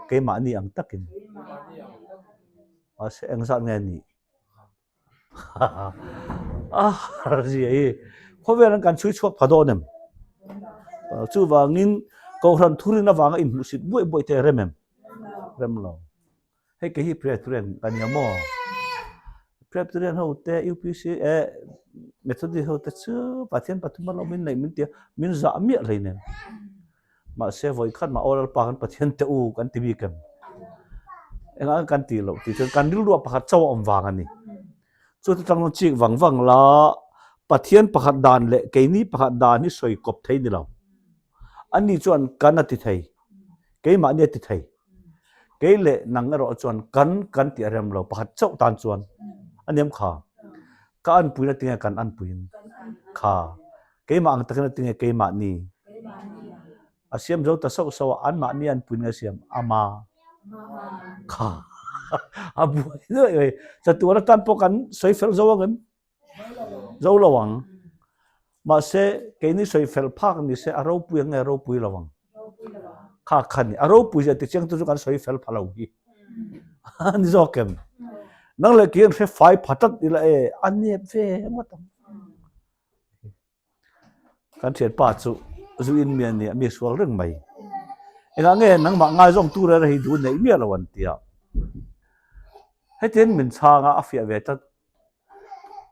Keimahni ang takin. Mahse engzat nge nih? A zia hi khawvel an kan chhui chhuak pha dawn em? Chuvangin Kohhran thurin avanga inhmuhsit buai buai te rem em? Rem lo. Hei kei hi Presbyterian ka nia maw? Presbyterian ho te UPC eh Methodist ho te chu Pathian pathum a lo min neih min tia min zah miah hlei nen. Mahse vawi khat mah aw Lalpa kan Pathian te u kan ti bik em? Engah kan ti loh tih chuan kan rilruah pakhat chauh a awm vang a ni. Chu te tang chik vang vang la Pathian pakhat dan leh keini pakhat dan hi sawi kawp thei ni lo. Ani chuan kan a ti thei, keimahni a ti thei. Kei leh nang erawh chuan kan kan tih a rem lo pakhat chauh tan chuan a niam kha. Ka anpuina tinge kan anpuiin kha. Keimah ang takin a tinge keimahni a siam zo ta sauh sauh a, anmahni anpuiin a siam ama kha a buai nuaih mai. Chatuan atan pawh kan sawi fel zo ang em? Zo lo ang. Mahse keini sawi fel phak ni se a ropui ang nge a ropui lo ang? Kha kha ni. A ropui zia tichiang tu chu kan sawi fel pha lo hi. A ni zawk em? Nang leh kei an hre fai pha tlat ila e, a nep ve ngawt ang. Kan thianpa chu zu in mi a nia, mi sual reng mai. Engah nge nangmah ngaizawng tur era hi duh neih miah lo an ti a. Hetiang min chhang a, a fiah ve tlat.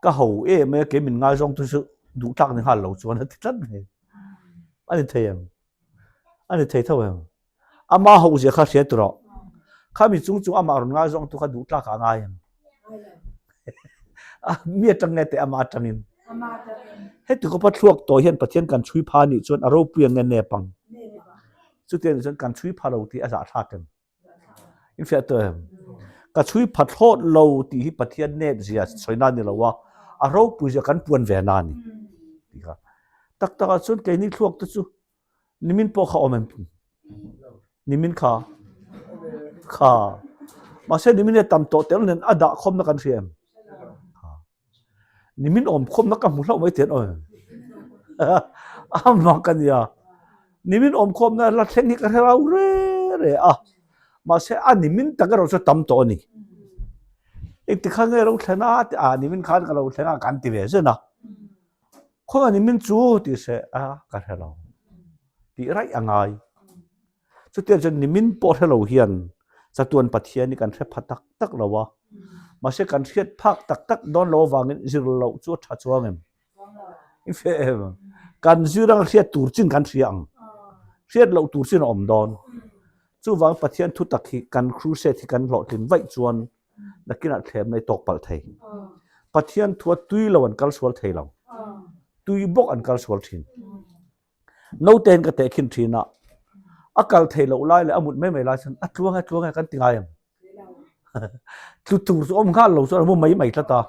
Ka ho em mai a, kei min ngaizawng tu chu duh tlak ni nghal lo chuan a ti tlat mai. A ni thei em? A ni thei tho em? Ama ho zia kha hria tur rawh. Khami chung chung amah rawn ngaizawng tu kha duh tlak ah a ngai em? Mi atang nge teh ama atangin? Heti khawpa thluak tawh hian Pathian kan chhui pha nih chuan a ropui ang nge nep ang? Chutiang nih chuan kan chhui pha lo tih a zahthlak em? In fiah tawh em? Ka chhui pha thlawt lo tih hi Pathian nep zia sawi na ni lo a, a ropui zia kan puan ve na a ni. Tih kha. Tak takah chuan keini thluak te chu Nimin pawh kha awm em? Nimin kha kha mahse nimin e tam tawh tel nen a dah khawmna kan hria em? Kha nimin awm khawmna ka hmu hlauh mai tian awm a mak a nia nimin awm khawmna la thleng hi ka hre rau re re a mahse a nimin tak erawh chu tam tawh a ni engti kha nge lo thlen a a nimin khan ka lo thleng a kan ti ve zen a Khawngaih ni min chu tih se a ka hre lo tih raih a ngai. Chutiang chuan nimin pawh hre lo hian chatuan Pathian hi kan hre pha tak tak lo a, mahse kan hriat phak tak tak dawn lo avangin zir loh chu a tha chuang em? I hre em? Kan zir anga hriat tur chin kan hria ang, hriat loh tur chin a awm dawn. Chuvang Pathian thutak hi kan crusade hi kan hlawhtlin vaih chuan nakinah thlemna i tawk palh thei. Pathian thua tui lo an kal sual thei lo. Tui bawk an kal sual thin. Naute hian ka tehkhin thin a, a kal thei loh lai leh a mut mai mai lai chuan a tluang e tluang e kan ti ngai em? Tlu tur chu awm nghal lo chuan a mu mai mai tlat a.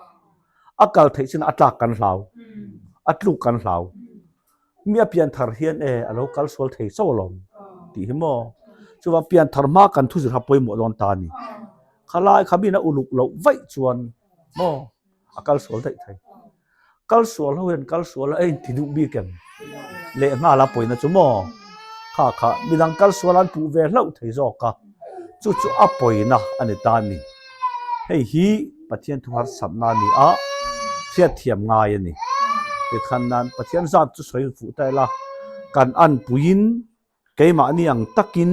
A kal theih chin a tlak kan hlau. A tluk kan hlau. Mi a pian thar hian e a lo kal sual thei chauh alawm tih hi maw. Chuvang pian thar hma kan thu zir kha pawimawh dawn ta a ni. Khalai kha min a uluk loh vaih chuan maw a kal sual daih thei. Kal sual ho hian kal sual a inti duh bik em? Lehnghal a pawina chu maw kha kha midang kal sual an puh ve hlauh thei zawk a, chu chu a pawina a ni ta a ni. Hei hi Pathian thu harsatna a ni a, hriatthiam ngai a ni. Tikhan nan Pathian zat chu sawi fuh ta ila, kan anpuiin keimahni ang takin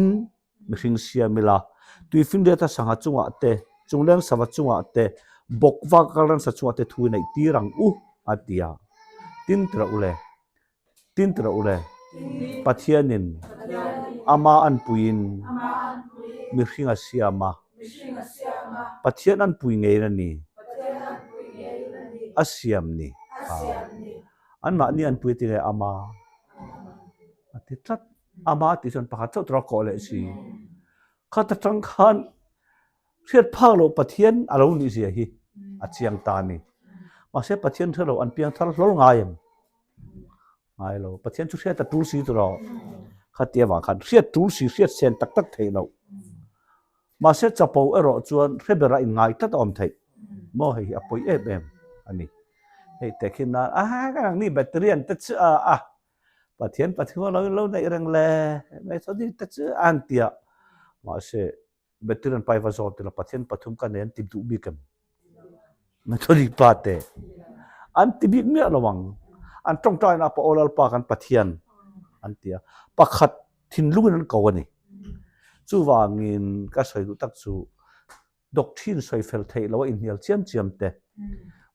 mihring siam ila, tuifinriata sangha chungah te, chungleng sava chungah te, bawk vak kal ransa chungah te thu i neih tir ang u, a ti a. Tin tirah u le. Tin tirah u le. Pathianin ama anpuiin mihring a siam a. Pathian anpui ngeiin a ni. A siam ni. Anmahni anpui ti nge ama a ti tlat. Ama tih chuan pakhat chauh tura kawh leh si. Khat atang khan hriat phak loh Pathian a lo nih zia hi a chiang ta a ni. Mahse Pathian hre lo an piang thar hlawl ngai em? Ngai lo. Pathian chu hriat a tul si tura khatia vang khan hriat tul si hriat sen tak tak theih loh. Mahse chapo erawh chuan hre bera inngai tlat a awm theih. Maw hei hi a pawi em em a ni. Hei tehkhin nan a ka nang ni battery an te chu a a Pathian Pathian lo lo neih reng le Methodist te chu an tia. Mahse. Veteran pai va zawt ila Pathian pathum ka nei an ti duh bik em? Methodic pa te an ti bik miah lo ang. An tawngtaina pa aw Lalpa kan Pathian an ti a. Pakhat thinlungin an ko a ni. Chuvangin ka sawi duh tak chu doctrine sawi fel theih loh a inhnial chiam chiam te,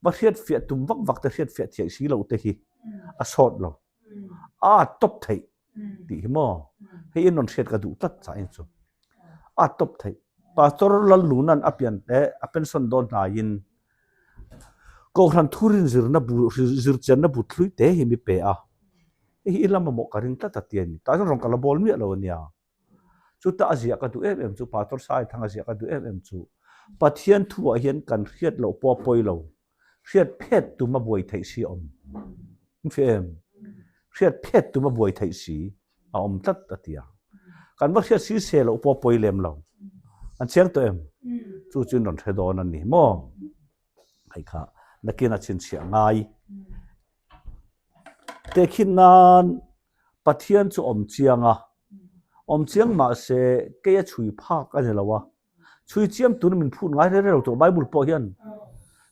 va hriatfiah tum vak vak te hriatfiah thiah si loh te hi a sawt lo. A tawp theih tih hi maw? Hei in rawn hriat ka duh tlat chah in chu. A tawp theih. Pastor Lalluna'n a pian eh a pension dawn hnaiin Kohhran thurin zirna bu zirchianna bu thlui te hi mi pe a. Hei hi i la mamawh ka ring tlat a ti a ni. Tah chuan rawn ka la bawl miah lo a nia. Chuta a ziah ka duh em em chu, Pastor Saithanga ziah ka duh em em chu, Pathian thuah hian kan hriat loh pawh a pawi lo, hriat phet tum a buai theih si a awm. In hria em? Hriat phet tum a buai theih si a awm tlat a ti a. Kan va hriat si se loh pawh a pawi lem lo. An chiang tawh em? Chu chu in rawn hre dawn a ni maw? Hei kha nakin a chhinchhiah ngai. Tehkhin nan Pathian chu awm chiang a, awm chiang mah se kei a chhui phak a ni lo a, chhui chiam turin min phut ngai reng reng lo tawh Bible pawh hian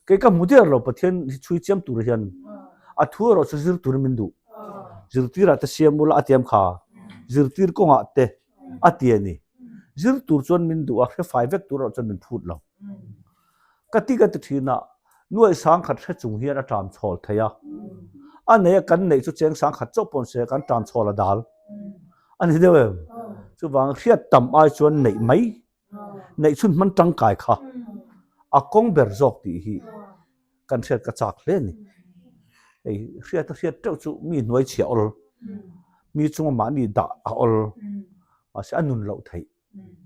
kei ka hmu der lo Pathian hi chhui chiam tur hian a thu erawh chu zir turin min duh zirtirah te siam ula a tiam kha zirtir kawngah te a ti a ni zir tur chuan min duh a hre fai vek tur erawh chuan min phut lo. Ka ti ka ti thin a, nuaih sangkhat hre chung hian a ṭam chhawl thei a. A nei a kan neih chu cheng sangkhat chauh pawh se kan ṭam chhawl a dal. A ni deuh em? Chuvang hriat tam ai chuan neih mai, neih chhun hman tangkai kha a kawng ber zawk tih hi kan hriat ka chak hle a ni. Hei hriat a hriat teuh chu mi hnuai chhia awl, mi chunga mahni dah a awl, mahse a nun loh theih.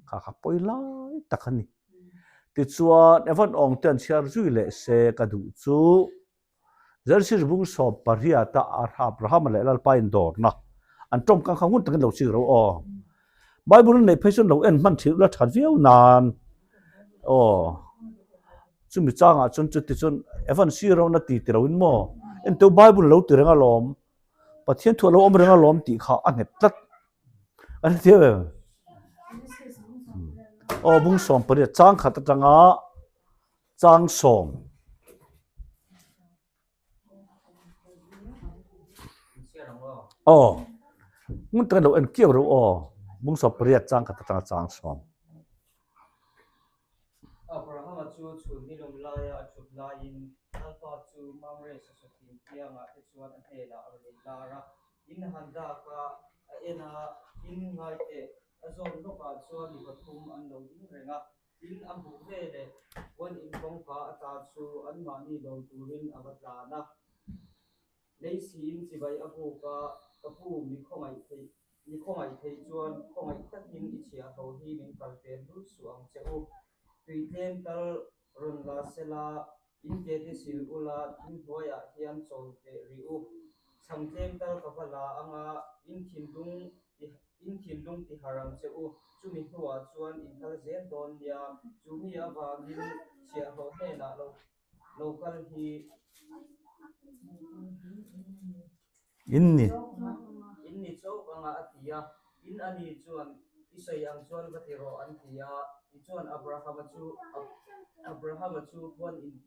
Kha kha pawi lai tak a ni. Tichuan, Evan Ong te an chhiar zui leh se ka duh chu Genesis bung sawm pariata Abrahama leh Lalpa indawrna an tawngkam kha ngun takin lo chik ro aw. Bible an neih phei chuan lo en hman thil ula that viau nan aw. Chumi changah chuan chuti chuan Evan si rona ti ti loin maw enteu Bible lo ti reng alawm Pathian thu a lo awm reng alawm tih kha a nghet tlat. An hrethiam em? Aw bung 18 chang khat atanga chang sawm. Aw ngun takin lo en kiau reuh aw bung 18 chang khat atanga chang sawm. Abrahama chu chhun ni lawm laia a thut laiin Lalpa chu Mamre sasawtin kiangah te chuan a hnenah a rawn inlar a. In han dak a, a en a, in ngai teh. A zawn lawkah chuan mi pathum an lo ding reng a, tin a hmuh veleh puan in kawngka ata chu anmahni lo turin a va tlan a. Lei siin chibai a buk a, Ka pu, mi khawngaih theih, mi khawngaih theih chuan khawngaih takin i chhiahhlawh hi min kal vel lul suh ang che u. Tui tlem tal rawn la sela, in ke te sil ula thing hnuaiah hian chawl teh rih u. Chhang tlem tal ka va la anga in thinlung in thinlung ti har ang che u. Chumi hnuah chuan in kal zel dawn nia, chu mi avangin chhiahhlawh hnenah lo lo kal hi In ni. In ni chauh anga a ti a, in a ni chuan i sawi ang chuan va ti rawh an ti a, tichuan Abrahama chu Abrahama chu puan in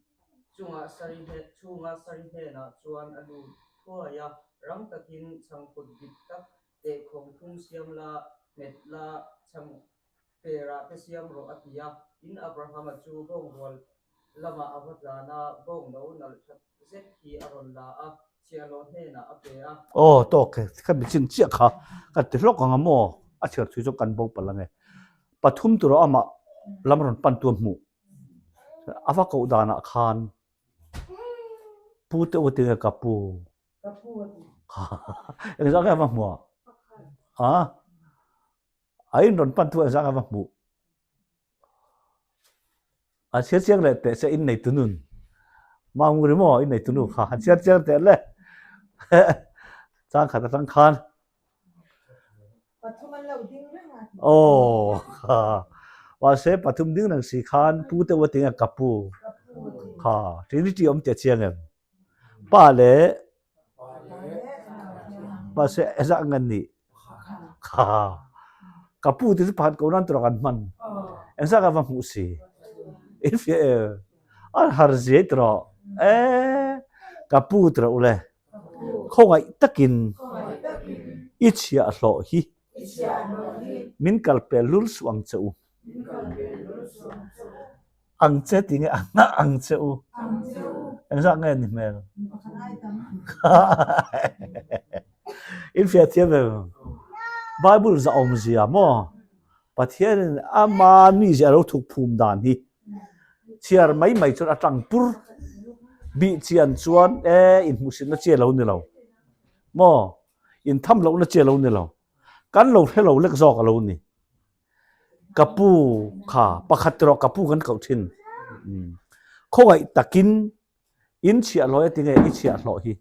chungah sari hne chhunga sari hnenah chuan a lut thuai a, rang takin chhangphut dik tak tehkhawng thum siam la, hmet la, chhang Perah te siam rawh a ti a, tin Abrahama chu bawngrual lamah a va tlan a, bawng no nalh that zet hi a rawn la a, chhiahhlawh hnenah a pe a. Aw tawk e, ka mi chin chiah kha ka ti hlawk ang a maw? A chhiar thui chuan kan bo palh ang e. Pathum tur ah amah lam rawn pan tu a hmuh. A va koh danah khan Pu te u tinge ka pu? Engzah nge a va hmuh a? A? A in rawn pan thu engzah nge va hmuh? A chhiar chiang leh teh se in nei tunun. Manguri maw in nei tunu kha han chhiar chiang teh le. Chang khat atang khan. Pathum an lo ding reng a. Oh, kha. Mahse pathum ding reng si khan pu te u tinge ka pu. Kha, Trinity awm teh chiang em? Pa le mahse ezah ngan nih kha ka pu ti chu pakhat ko nan tura kan hman. Engzah ka va hmuh si? In fiah em? An har zia ti rawh. Ee, ka pu ti rawh ule. Khawngaih takin i chhiahhlawh hi min kalpel lul suh ang che u. Ang che ti nge a ang che u. Engzah nge ni hmel? In fiah thiam em? Bible zahawm zia maw? Pathianin ama mizia a lo thuk phum dan hi chhiar mai mai chuan a tang pur bih chian chuan e inhmuhsitna chi a lo ni lo maw intham lohna chi a lo ni lo kan lo hre lo lek zawk a lo ni ka pu kha pakhat erawh ka pu kan koh thin khawngaih takin In chhiahhlawh e tinge i chhiahhlawh hi?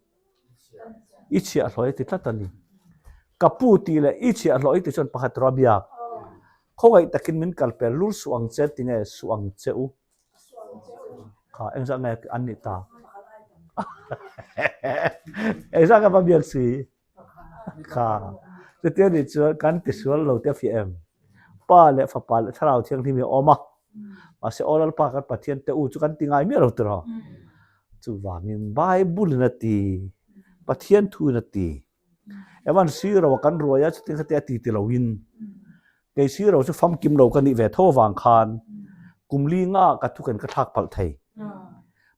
I chhiahhlawh e ti tlat a ni. Ka pu tih leh i chhiahhlawh i ti chuan pakhat rawh a biak. Khawngaih takin min kal pel lur suh ang che tinge suh ang che u. Kha engzah nge an nih ta? Engzah nge va biak si? Kha chutia nih chuan kan tisual lo te a fiah em? Pa leh Fapa leh Thlarau Thianghlim hi a awm a, mahse aw Lalpa kan Pathian te u chu kan ti ngai miah lo tiraw? Chuvangin Bible in a ti, Pathian thu in a ti. Evan siro a kan ruai a chutin khatia a ti ti loin kei siro chu famkim lo ka nih ve tho avang khan kum li nga ka thu ken ka thlak palh thei.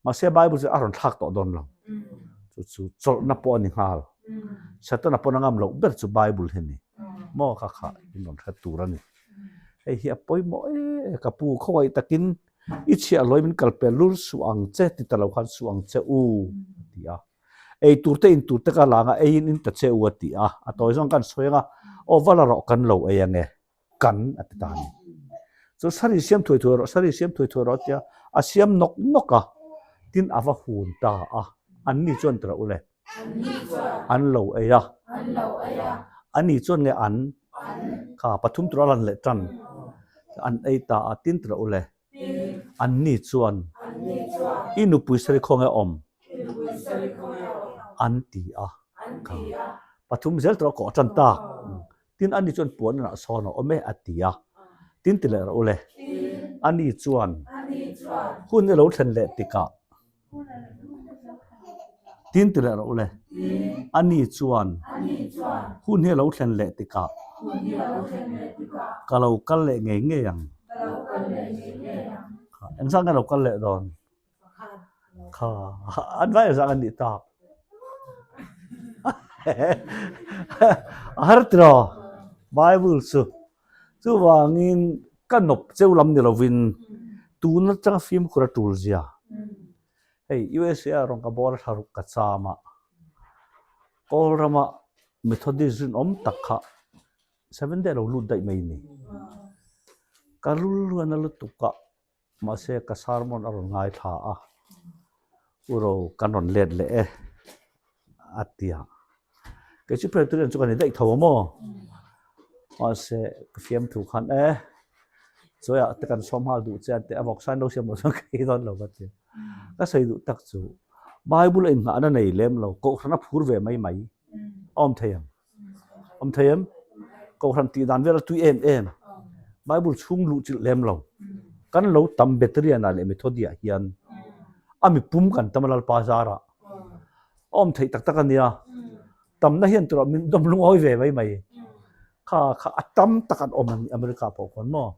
Mahse Bible chu a rawn thlak tawh dawn lo. Chu chu chawlhna pawh a ni nghal. Satana pawn a ngam loh ber chu Bible hi a ni. Maw kha kha in rawn hre tur a ni. Hei hi a pawimawh e ka pu khawngaih takin i chhiahhlawi min kal pel lur suh ang che ti ta lo khan suh ang che u a ti a. Ei tur te in tur te ka lang a eiin in ta che u a ti a. A tawi zawng kan sawi ang a, aw va la rawh kan lo ei ang e. kan a ti ta a ni. Chu sari siam thuai thuai rawh, sari siam thuai thuai rawh a tia, a siam nawk nawk a, tin a va hun ta a, anni chuan ti rawh u le, an lo ei a, ani chuan nge an, kha pathum tur a lan leh tan, an ei ta a, tin ti rawh u le, anni chuan i nupui sari khawnge awm, an ti a, kha pathum zel tur a kawh tan tak. Tin, ani chuan puan inah sawn a awm e, a ti a. Tin ti leh rawh u le. Ani chuan, Hun i lo thlen leh tikah. Tin ti leh rawh u le. Ani chuan, Hun hi a lo thlen leh tikah. Ka lo kal leh ngei ngei ang. Engzah nge lo kal leh dawn? Kha an vai zang an nih tak. A har tiraw Bible chu. Chuvangin ka nawp cheu lam ni lovin tun atanga fimkhur a tul zia. Hei USA ah rawn ka bawr a thlaruk ka cham a. Kawl rama Methodist rinawm tak kha Seventh Day a lo lut daih mai ni. Ka lul a lutuk a. Mahse ka sermon a rawn ngaithla a, U Ro kan rawn let leh e a ti a. Kei chu Presbyterian chu ka ni daih tho a maw? Mahse ka fiamthu khan e chawiah te kan sawm nghal duh che a ti a, vawksa in lo siam loh chuan ka ei dawn lo ka ti a. Ka sawi duh tak chu Bible a inngahna nei lem lo, kohhran a phur ve mai mai a awm thei ang. Awm thei em? Kohhran tih dan vel a tui em em. Bible chhung luh chilh lem lo. Kan lo tam Beterian ah leh Methodi ah hian a mipum kan tam a Lalpa zarah. A awm theih tak tak a nia. Tamna hian turah min dawm lungawi ve mai mai. Kha kha a tam tak an awm a ni America pawh khawn maw.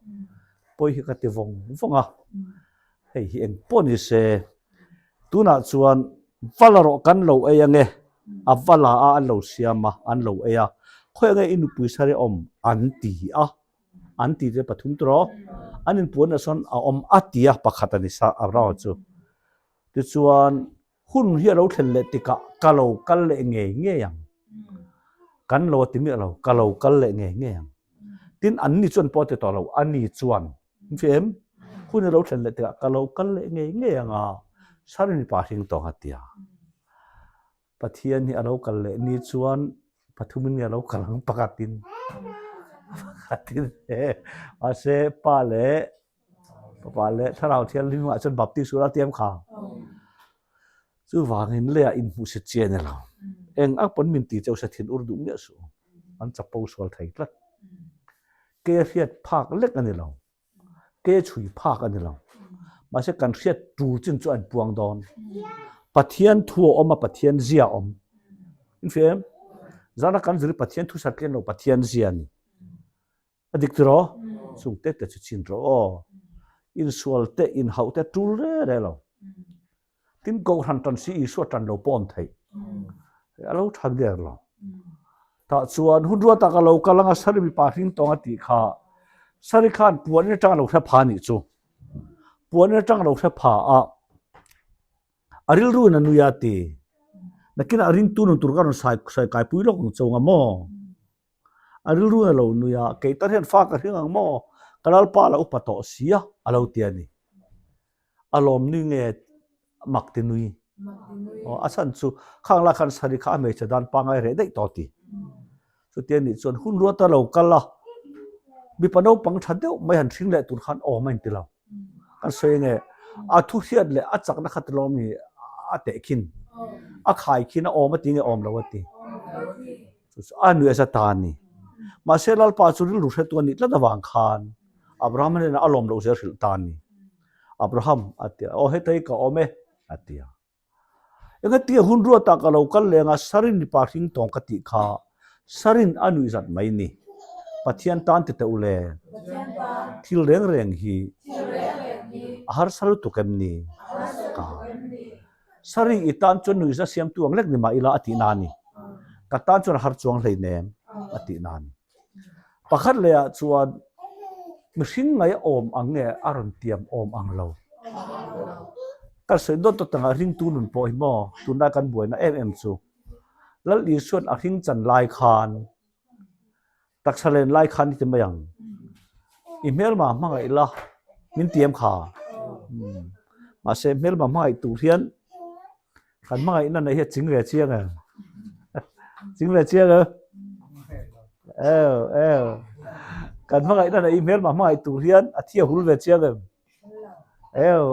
Pawi hi ka ti vawng vawng a. Hei hi eng pawh ni se tunah chuan va la rawh kan lo ei ange, a va la a an lo siam a, an lo ei a, khawi ange i nupui sar i awm an ti a, an ti te pathum tawh an inpuanah sawn a awm a ti a pakhat a ni sa Abrahama chu. Tichuan hun hi a lo thlen leh tikah ka lo kal leh ngei ngei ang, kan lo a ti miah lo, ka lo kal leh ngei ngei ang. Tin anni chuan pawh a ti tawh lo, ani chuan Fem, hun i lo thlen leh tikah ka lo kal leh ngei ngei ang a, Sarin mipa hring tawng a ti a. Pathian hi a lo kal leh ni chuan pathumin nge a lo kal ang pakhatin pakhatin mahse pa leh fapa leh thlarau thianghlim ah chuan baptist ula ti em kha. Chuvangin leiah inhmuhsit chi a ni lo. Eng ang pawn min ti cheu se thin ur duh miah suh. An chapo sual thei tlat. Ke hriat phak lek a ni lo. Ke chhui phak a ni lo. Mahse kan hriat tur chin chu a inpuang dawn. Pathian thu a awm a, Pathian zia a awm. In hria em? Zana kan zir hi Pathian thu satlian lo, Pathian zia a ni. A dik tiraw? Chung te te chu chin rawh aw. Insual te, inhauh te tul re re lo. Tin Kohhran tan si Isua tan lo pawh awm theih. A lo tha der lo. Tah chuan hun ruat ah ka lo kal anga Sari mipa hring tawng a tih kha Sari khan puan in atang a lo hre pha nih chu. Puan in atang a lo hre pha a a rilru in a nui a ti. Nakinah ringtu nun tur ka rawn sai sawi kai pui lawk ang cho nga maw? A rilru in a lo nui a, kei tar hian fa ka hring ang maw? Ka lalpa la upa tawh si a, a lo ti a ni. A lawm nui nge mak ti nui? Aw, a chhan chu khang lai khan Sari kha a hmeichhe dan pangngai reh daih tawh a ti. Chutia nih chuan hun ruata lo kal a, mipa naupang tha deuh mai han hring leh tur khan awm a inti lo. Kan sawi nge a thu hriat leh a chakna kha tilawm ni a teh khin, a khai khin a awm a ti nge awm lo a ti. Chu chu a nuih a za ta a ni. Mahse Lalpa chu rilru hretu a nih tlat avang khan Abraham hnenah a lawm loh zel hrilh ta a ni. Abraham a ti a, aw hetei ka awm e a ti a. Engatinge hun ruatah ka lo kal leng a, Sarin mipa hring tawng ka tih kha Sarin a nuih zat mai ni. Pathian tan ti teh u le. Thil reng reng hi a harsa lutuk em ni? Ka Sari i tan chuan nuihza siamtu ang lek ni mah ila a tih na a ni. Ka tan chuan a har chuang hleinem a tih na a ni. Pakhat lehah chuan mihring ngai awm ang nge a rawn tiam awm ang lo. Kan sawi dawt dawt anga ringtu nun pawh hi maw tunlai kan buaina em em chu. Lal Isuan a hring chan lai khan taksa len lai khan i ti mai ang. I hmelma hmangaih la min tiam kha. Mahse hmelma hmangaih tur hian Kan hmangaihna nei hi a ching ve chiang em? Ching ve chiang em? Ew, ew. Kan hmangaihna nei hmelma hmangaih tur hian a thi a hul ve chiang em? Ew.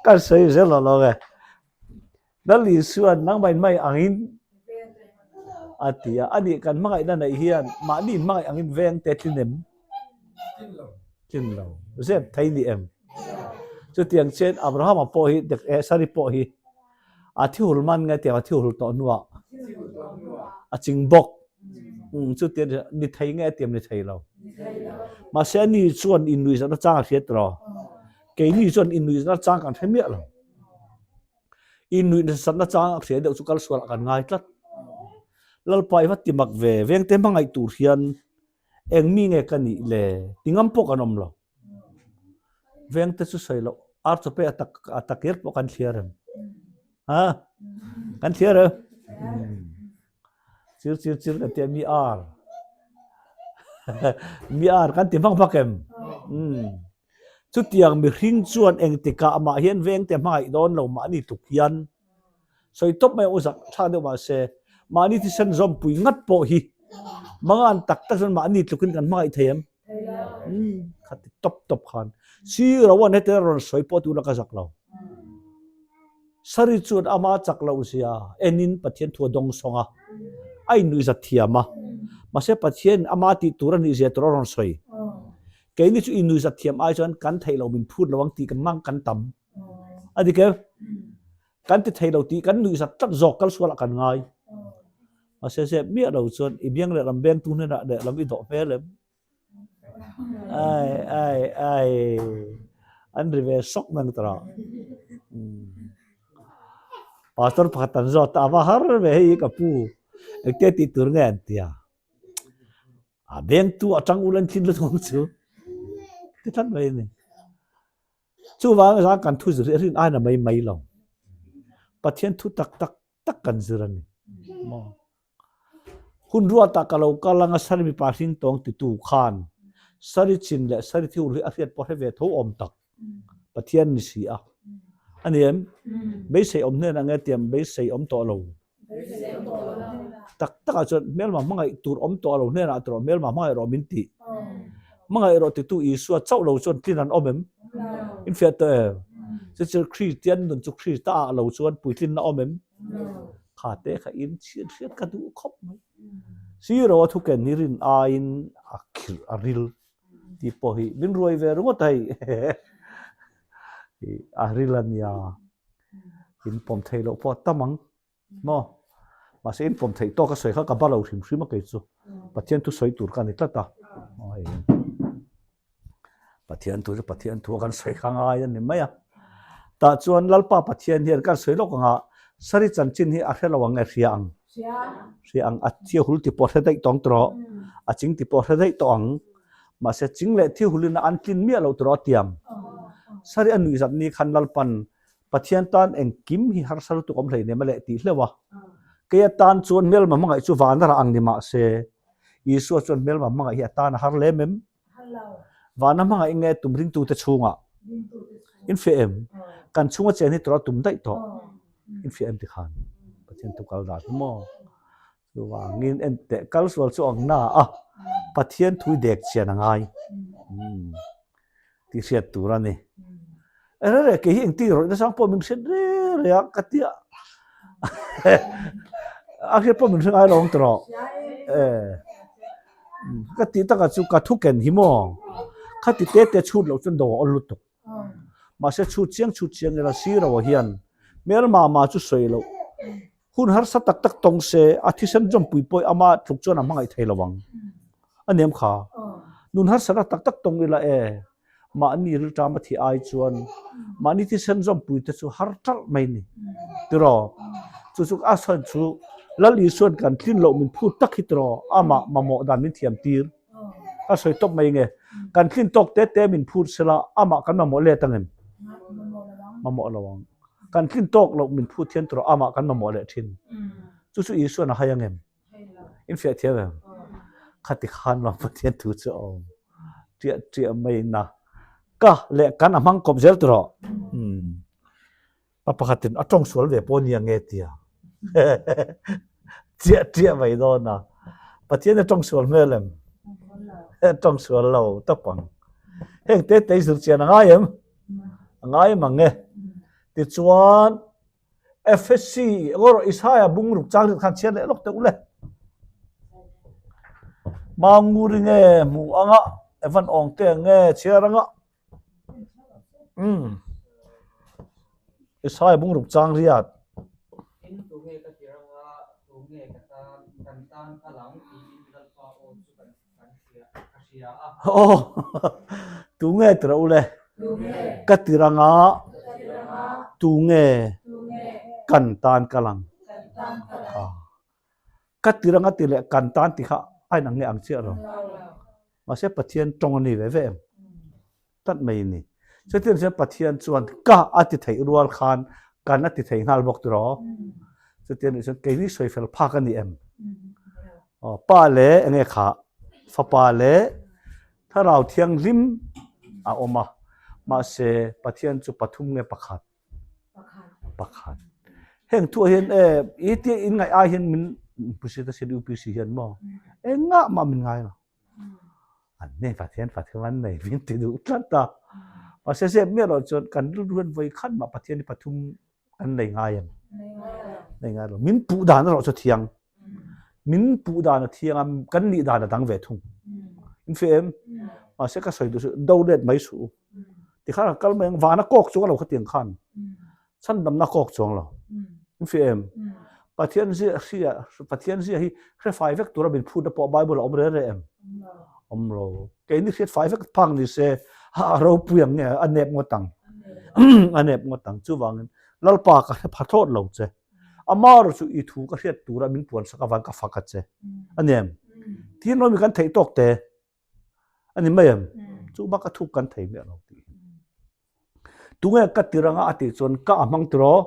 Kan sawi zel lo lo e. Lal Isuan nangmah in hmangaih angin a ti a. Ani kan hmangaihna neih hian mahni in hmangaih angin veng te tlin em? Tlin lo. Zep thei ni em? Chutiang chuan Abrahama pawh hi eh Sari pawh hi a thi hul man nge tiang a thi hul tawh hnuah a ching bawk. Um chutiang ni thei nge tiang ni thei lo. Mahse ani chuan innuihzatna chang a hriat rawh. Keini chuan innuihzatna chang kan hre miah lo. Innuihzatna chang a hria deuh chu kal sualah kan ngai tlat. Lalpa i va ti mak ve, vengte hmangaih tur hian Eng mi nge ka nih le? Ti ngam pawh kan awm lo. Vengte chu sawi loh, ar chaw pek a tak a takir pawh kan thliar em? Ha? Kan thliar em? Chir chir chir kan tia mi ar. Mi ar kan ti vak vak em? Chutiang mihring chuan engtikah amah hian vengte hmangaih dawn lo mahni tluk hian Sawi tawp mai u zak tha deuh mahse mahni thisen zawmpui ngat pawh hi mangan tak tak chuan mahni tlukin kan hmangaih thei em? Umm khati tawp tawp khan sir a wan heti a rawn sawi pawh tuna ka zak lo. Sari chuan ama chak loh zia enin Pathian thu a dawng sawng a, a innuihzat thiam a, mahse Pathian ama tih tur a nih zia tur a rawn sawi. Keini chu innuihzat thiam ai chuan kan theih loh min phut lo ang tih kan mang kan tam. A dik em? Kan ti thei lo tih kan nuihzat tlat zawk kal sualah kan ngai. Mahse zep miah lo chuan i biang leh lam bengtu hnenah leh lam i dawh hmel em? Ai ai ai an ri ve sawk nang tara. Pastor pakhat an zawt a, a va har ve hei ka pu engtia tih tur nge an tia. A bengtu atang ulan thin lutuk ang chu. Ti tlat mai a ni. Chuvang zan kan thu zir hi a rin aina mai mai lo. Pathian thu tak tak tak kan zir a ni. Maw? Hun ruatah ka lo kal anga Sari mipa hring tawng titu khan Sari chin leh Sari thil hi a hriat pawh hre ve tho awm tak. Pathian ni si a. A ni em? Beisei awm hnenah nge tiang beisei awm tawh lo? Tak takah chuan hmelma hmangaih tur awm tawh lo hnenah tawh hmelma hmangaih rawh min tih. Hmangaih rawh titu Isua chauh lo chuan tlin an awm em? In fiah tawh em? Chu chu Kristian nun chu Krista ah lo chuan puitlinna awm em? Kha te kha in chhiat hriat ka duh khawp mai. Siro a thuken hi rin aiin a khirh a ril. Tih pawh hi min ruai ve ringawt a hei. A ril a nia. In pawm theih loh pawh a tam ang. Maw? Mahse in pawm theih tawk a sawi kha ka ba lo hrim hrim a kei chu. Pathian thu sawi tur ka ni tlat a. Pathian thu chu Pathian thu a kan sawi kha ngai a ni mai a. Tah chuan Lalpa Pathian hian kan sawi lawk anga Sari chanchin hi a hre lo ang nge hria ang? Hria ang. A thia hul ti pawh hre daih tawng tawh. A ching ti pawh hre daih tawh ang. Mahse ching leh thi hulin a an tlin miah loh tawh a tiang. Sari a nuihzat ni khan Lalpan Pathian tan engkim hi harsa lutuk awm hleinem a leh tih hleuh a. Kei atan chuan hmelma hmangaih chu vana rah ang ni mah se, Isua chuan hmelma hmangaih hi a tan a har lem em? Vana hmangaih nge tum ringtute chhungah? Infiah em? Kan chhunga chen hi tura tum daih tawh. Infiah em tikhan Pathian thu kal dan hi maw? Chuvangin en teh kal sual chu ang na a, Pathian thui dek chian a ngai tih hriat tur a ni. Ere re kei hi engtin rawih nasang pawh min hriat re re a ka tia a hriat pawh min hre ngai lo ang tawh e ka tih takah chu ka thu ken hi maw khati te te chhut loh chuan do a awl lutuk. Mahse chhut chiang chhut chiang ila siro hian hmelma ma chu sawi loh. Hun harsa tak tak tawng se a thisen zawmpui pawh ama tluk chuan a hmangaih thei lo ang. A nem kha. Nun harsatna tak tak tawng ila e, mahni rilṭam a thih ai chuan mahni thisen zawmpui te chu har ṭalh mai ni. Tiraw? Chu chu a chhan chu Lal Isuan kan tlin loh min phut tak hi tiraw amah mamawh dan min thiam tir. Ka sawi tawp mai nge. Kan tlin tawk te te min phut sela amah kan mamawh let ang em? Mamawh lo ang. Kan tlin tawk loh min phut hian tawh amah kan mamawh leh thin. Chu chu Isuan a hai ang em? In fiah thiam em? Khati khan ram Pathian thu chu a awm. Ṭiah ṭiah mai na. Ka leh kan a hmang kawp zel tawh. Pa pakhatin a tawng sual ve pawh nia nge tia chiah chiah mai dawn a. Pathian a tawng sual hmel em? Tawng sual lo tawp ang. Heng te te zir chian a ngai em? A ngai em ang e. Tichuan Efesi or Isaiah bungruk chang rit khan chhiar leh lawk teh u le. Manguri nge hmu anga Evan awng te nge chhiar anga Umm. Isai bungruk chang riat. Tin, tunge ka ti ranga, tunge ka tan, kan tan kal ang tiin Lalpa aw chu kan kan hria, ka hria a. Aw, tunge ti rawh u le? Ka ti ranga, tunge kan tan kal ang? Ka ti ranga ti leh kan tan ti kha a inang nge ang chiah lo. Mahse Pathian tawng a ni ve ve em? Tlat mai a ni. Chutiang chuan Pathian chuan ka a ti theih rual khan kan a ti thei nghal bawk tiraw? Chutiang nih chuan keini sawi fel phak a ni em? Aw, Pa leh enge kha? Fapa leh Thlarau Thianghlim a awm a. Mahse Pathian chu pathum nge pakhat? Pakhat. Heng thuah hian e i tia in ngaih ai hian min hmusit a sin UPC hian maw? Engah mah min ngai lo. An nei Pathian Pathian an nei min ti duh tlat a. Mahse zep miah loh chuan kan rilru hian vawi khat mah Pathian hi pathum kan nei ngai em? Nei ngai lo. Min puh dan erawh chu thiang. Min puh dan a thiang a, kan nih dan a dang ve thung. In hria em? Mahse ka sawi duh chu do let mai suh u. Tikhan a kal mai ang, vana kawk chuang lo khatiang khan. Chhandamna kawk chuang lo. In hria em? Pathian zia hria, Pathian zia hi hre fai vek tura min phutna pawh Bible a awm re re em? Awm lo. Keini hriat fai vek phak ni se, a ropui ang nge, a nep ngawt ang. A nep ngawt ang. Chuvangin, Lalpa ka hre pha thlawt lo che. Amaherawh chu i thu ka hriat tura min puan sak avang ka fak a che. A ni em? Tin rawmi kan theih tawk te. A ni mai em? Chu bak a thuk kan thei miah lo tih hi. Tunge ka ti ranga a tih chuan ka a hmang tiraw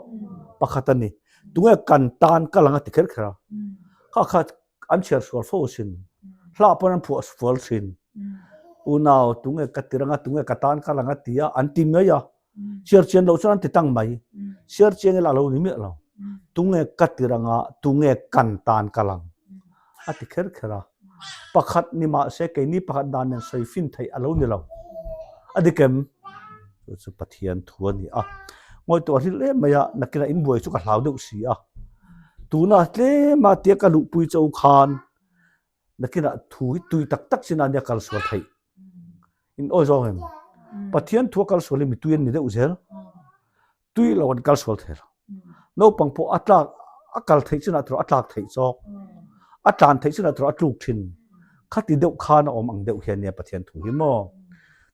pakhat a ni. Tunge kan tan ka lang a ti kher kher a. Kha kha an chhiar sual fo asin. Hlah pawn an phuah fual thin. Unau tunge ka ti ranga tunge ka tan ka lang a ti a an ti mai a. Chhiar chian loh chuan an ti tang mai. Chhiar chiang ila a lo ni miah lo. Tunge ka ti ranga tunge kan tan ka lang a ti kher kher a. Pakhat ni mah se keini pakhat dan nen sawi fin theih a lo ni lo. A dik em? Chu chu Pathian thu a ni a. Ngawihtuah hlil em mai a, nakinah inbuai chu ka hlau deuh si a. Tuna tlema tia ka luhpui cho khan nakinah thu hi tui tak tak chin a nia kal sual theih. In awi zawng em? Pathian thu a kal sual hi mi tui an ni deuh zel. Tui lo an kal sual thei lo. Naupang pawh a tlak a kal theih chinah tur a tlak theih chawk. A tlan theih chinah tur a tluk thin. Khati deuh khan a awm ang deuh hian nia Pathian thu hi maw.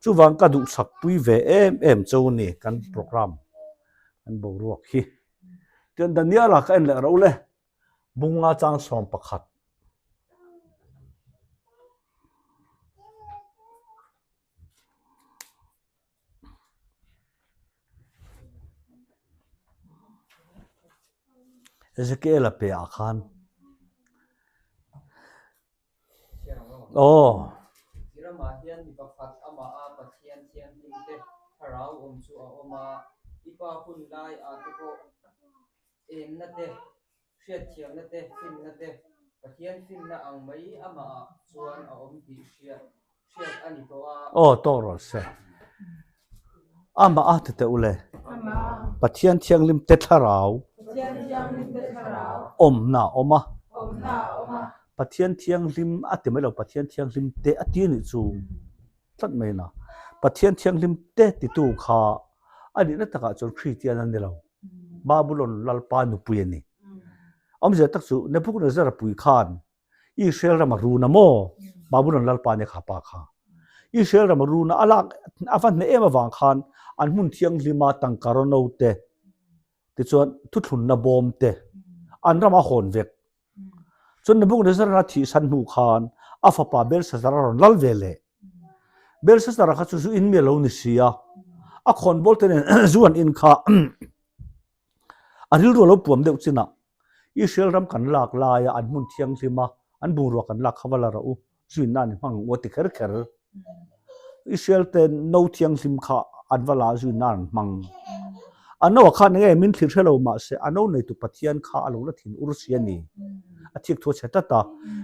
Chuvang ka duhsak pui ve em em cho ni kan program kan boruak hi. Tichuan Daniela ka en leh ro le. Bunga chang 11. Ezekiel-a pe ah khan Aw. I ramah hian mi pakhat amah a Pathian thianghlim te thlarau awm chu a awm a, i pa hun lai ah te pawh enna te Hriatthiamna te, finna te, Pathian finna ang mai amahah chuan a awm tih hriat hriat a ni tawh a. Aw, tawk rawh se. Amah a ti teh u le. Pathian thianghlim te thlarau awmna a awm a. Pathian thianghlim a ti mai lo, Pathian thianghlim te a ti a nih chu tlat mai na. Pathian thianghlim te titu kha a nihna takah chuan Kristian a ni lo. Babulon lalpa nupui a ni. Awmzia tak chu Nebuchadnezzar pui khan Israel rama run a maw? Babulon lalpa nia kha pa kha. Israel rama run a lak a va hneh em avang khan an hmun thianghlima tangka rawno te tichuan thuthlunna bawm te an rama hawn vek. Chuan Nebuchadnezzar a thihsan hnu khan a fapa Belshazzar a rawn lal ve leh. Belshazzar kha chu zu in mi a lo ni si a, a khawnbawl te nen zu an in kha a rilru a lo puam deuh chinah Israel ram kan lak laia an hmun thianghlim a, an bungrua kan lak kha va la rawh u, zu in nan i hmang ang u a ti kher kher. Israel te no thianghlim kha an va la zui nan an hmang. A no ah khan enge min thlir hre lo mahse a no neitu Pathian kha a lo la thin ur si a ni. A thik thu a chhe tlat a.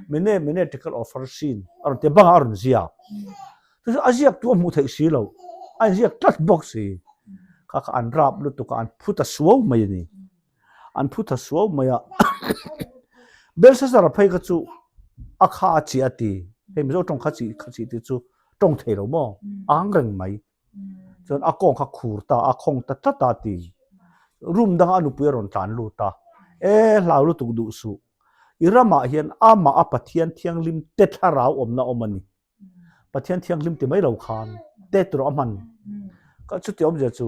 Mene mene tekal offer sin a rawn ti a bangah a rawn ziak. Chu chu a ziak tu a hmuh theih si lo. A inziak tlat bawk si. Kha kha an rap lutuk a an phu ta suau mai a ni. An phu tha suau mai a. Belshazzar phei kha chu a kha a chi a ti. Hei Mizo tawng kha chi kha chi tih chu tawng thei lo maw? A ang reng mai. Chuan a kawng kha khur ta a, khawng ta tlat a ti. Room danga a nupui a rawn tlan lut a. E hlau lutuk duh suh. I ramah hian amah a Pathian thianghlim te thlarau awmna awm a ni. Pathian thianghlim ti mai lo khan te tur a hman. Ka chuti awmzia chu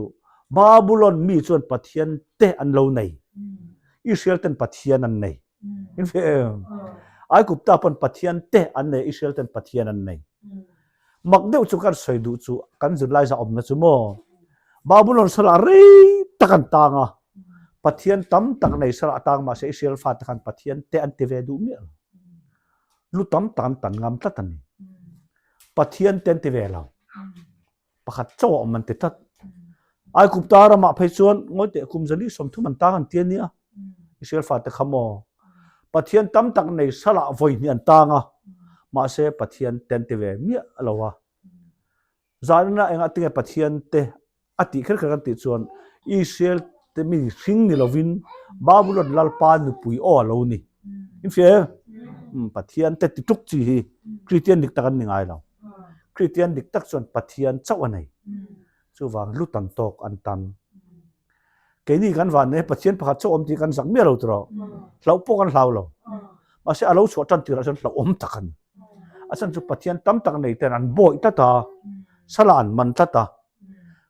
Babulon mi chuan Pathian te an lo nei. Israel ten Pathian an nei. In hria em? Aigupta pawn Pathian te an nei, Israel ten Pathian an nei. Mak deuh chu kan sawi duh chu kan zirlai za awmna chu maw? Babulon salah rei tak an tang a, Pathian tam tak nei salah tang mahse Israel fate khan Pathian te an ti ve duh miah lo. Lu tam tak an tan ngam tlat a ni. Pathian te an ti ve lo. Pakhat chauh a awm an ti tlat. Aikupta ramah phei chuan ngawi teh kum zali 30 an tang an ti a nia. Israel fate kha maw. Pathian tam tak nei salah vawi hnih an tang a. Mahse Pathian te an ti ve miah lo a. Zanina engah tinge Pathian te a tih kher kher kan tih chuan Israel te mi hring ni lovin Babulon lalpa nupui aw a lo ni. In hria em? Um, Pathian te ti tuk chi hi Kristian dik tak an ni ngai lo. Kristian dik tak chuan Pathian chauh a nei. Chuvang lu tam tawk an tam. Keini kan van nei Pathian pakhat chauh awm tih kan zak miah lo tawh. Hlauh pawh kan hlau lo. Mahse a lo chhuah tan tirah chuan hlauhawm tak a ni. A chhan chu Pathian tam tak nei ten an bawih tlat a, sala an man tlat a.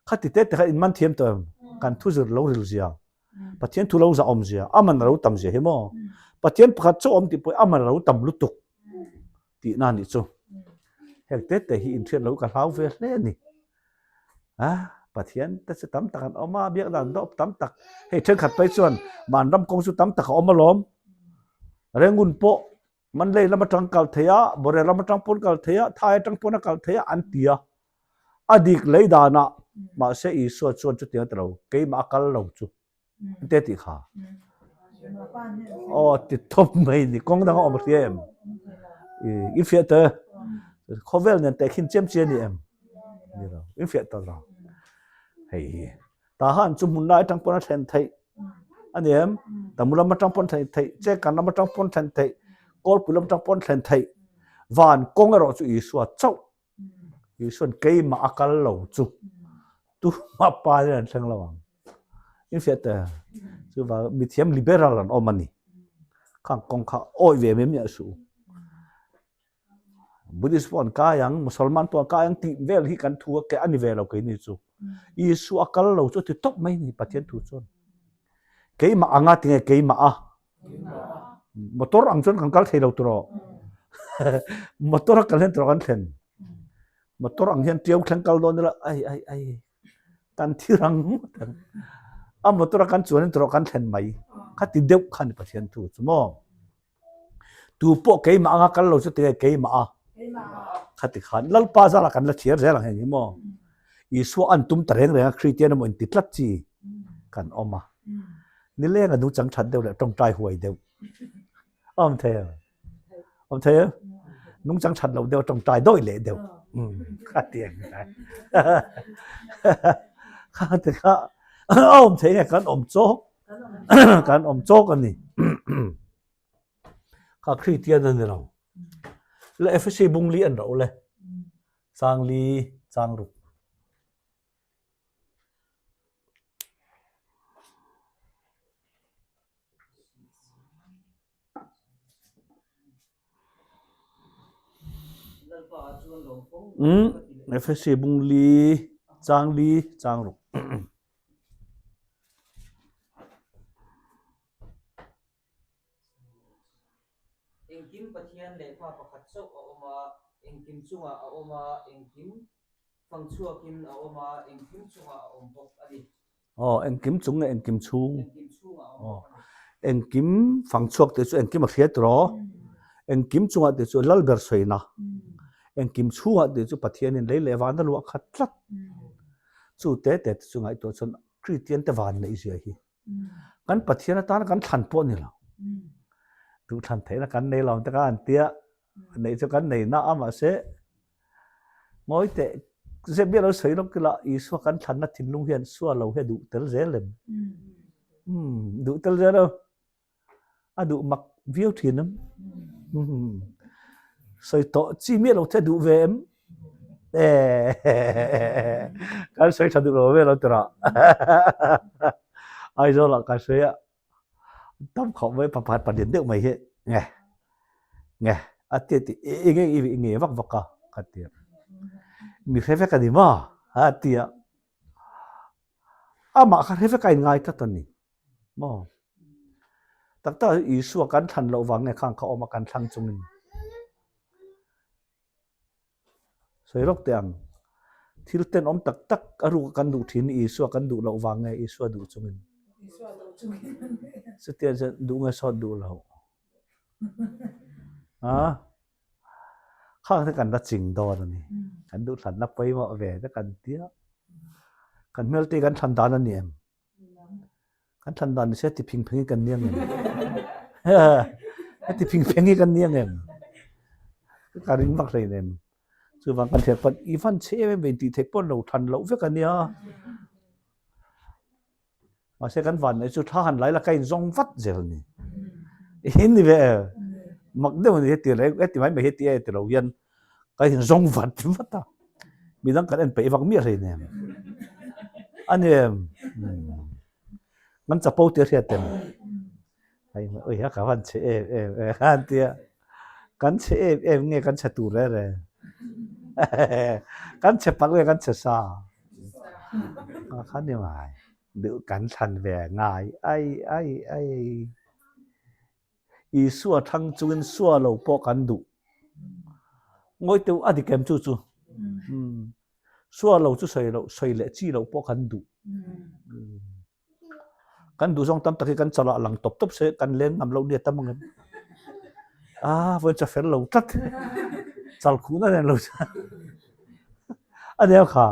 Khati te te kha in man thiam tawh em? Kan thu zir lo ril zia, Pathian thu lo zah awm zia, a man a lo tam zia hi maw? Pathian pakhat chauh awm tih pawh a man a lo tam lutuk tihna a nih chu. Heng te te hi inhriat lo ka hlau ve hle a ni. A, Pathian te chu tam tak an awm a, biak dan dawp tam tak. Hei thenkhat phei chuan vanram kawng chu tam tak a awm alawm. Rengun pawh Mandalay lam atang kal thei a, Bore lam atang pawn kal thei a, Thai atang pawn a kal thei a an ti a. A dik lei danah mahse Isua chuan chutiang a ti lo, keimah a kal lo chu an ti a tih kha. Aw ti thawp mai ni, kawng dang a awm hria em? I fiah te, khawvel nen tehkhin chiam chiam a ni em? Ni lo, in fiah ta lo. Hei hi. Tahan chu hmun lai atang pawn a thlen theih a ni em? Tamu lam atang pawn thlen theih, Chengkan lam atang pawn thlen theih, Kawlpui lam atang pawn thlen theih. Van kawng erawh chu Isua chauh. Isuan keimah a kal lo chu tumah pa hian an thleng lo ang. In fiah te chuvang mithiam liberal an awm a ni. Khang kawng kha awih ve mai miah suh. Buddhist pawh an kai ang, Musalman pawh an kai ang tih vel hi kan thu a ke a ni ve lo keini chu. Isua a kal lo chu a ti tawp mai ni Pathian thu chuan. Keimah anga tinge keimah a Motor ang chuan kan kal thei lo tawh. Motor a kal hian tawh kan thlen. Motor ang hian tiau thleng kal dawn ila ai ai ai kan thi rang a motor a kan chuan in tawh kan thlen mai. Kha ti deuh kha ni Pathian thu chu maw. Tu pawh keimah anga kal lo chu tinge keimah a. Kha ti khan Lalpa zara kan la thiar zel ang heng hi maw. Isua an tum ta reng reng a Kristian emaw inti tlat chi kan awm a. Nileng a nungchang that deuh leh tawngtai huai deuh. Awm thei em? Awm thei em? Nungchang that lo deuh tawngtai dawi leh deuh. Kha ti ang kha ti kha awm thei nge kan awm chawk kan awm chawk a ni. Kha Kristian a ni lo. Le Efesi bung li an ro le. Chang li chang ruk. Efesi bung li chang li chang ruk. Engkim Pathian leh Pa pakhat chauh a awm a, engkim chungah a awm a, engkim fang chhuakin a awm a, engkim chungah a awm bawk a ni. Aw, engkim chung nge engkim chhung? Engkim chhungah a awm bawk a ni. Engkim fang chhuak tih chu engkim a hriat rawh. Engkim chungah tih chu lal ber sawina. Engkim chhungah tih chu Pathianin lei leh van a luah khat tlat. Chu te te te chu ngaihtuah chuan Kristian te van neih zia hi. Kan Pathian atana kan thlan pawh ni lo. Duh thlan theihna kan nei lo ang te kha an tia. Neih chu kan nei na a mahse ngawi teh zep miah lo sawi lawk ila Isua kan thlanna thinlung hian sua lo hi a duh tel zel em? Duh tel zel em? A duh mak viau thin em? Sawi tawh chi miah lo che duh ve em? Kan sawi tha duh lo ve lo tirah. Aizawl ah ka sawi a, tam khawp mai pakhat palian deuh mai hi nge nge a ti a ti eng eng i nge vak vak a ka ti a mi hre vek a ni maw a ti a amah kha hre vek a inngai tlat a ni maw tak tak Isua kan thlan loh vang nge khang kha awm a kan thlang chungin Sawi rawk teh ang. Thil tenawm tak tak a ruk a kan duh thin hi Isua kan duh loh vang nge Isua duh chungin? Chutia chuan duh nge sawt duh loh? Ha? Khang te kan la ching dawn a ni. Kan duh thlanna pawimawh ve te kan tia. Kan hmel te kan thlan dan a ni em? Kan thlan dan ni se ti phing pheng hi kan ni ang em? Ti phing pheng hi kan ni ang em? Ka ring vak hlei nem. Chuvang kan thian pan i van che em em tih theih pawn lo thlan loh vek a nia. Mahse kan van nei chu thla han lai la ka in zawng vat zel ni. In ni ve mak deuh ni heti reng heti mai mai heti e ti lo hian ka in zawng vat vat a. Midang kan en peih vak miah hlei nem. A ni em? Kan chapo tih a hriat em? Hei ui a ka van chhe em em e khan tia. Kan chhe em em nge kan chhe tur reng reng. Kan chhe palh nge kan chhe sa. Khan ni mai. Duh kan thlan ve ngai ai ai ai. Isua thlang chungin sua lo pawh kan duh. Ngawi teuh a dik em chu chu. Sua lo chu sawi loh, sawi leh chi loh pawh kan duh. Kan duh zawng tam tak hi kan chalah lang tawp tawp se kan leng ngam loh nia tam ang em. Ah, vawiin cha fel lo tlat. Chal khuhna nen lo chuan. A nia kha.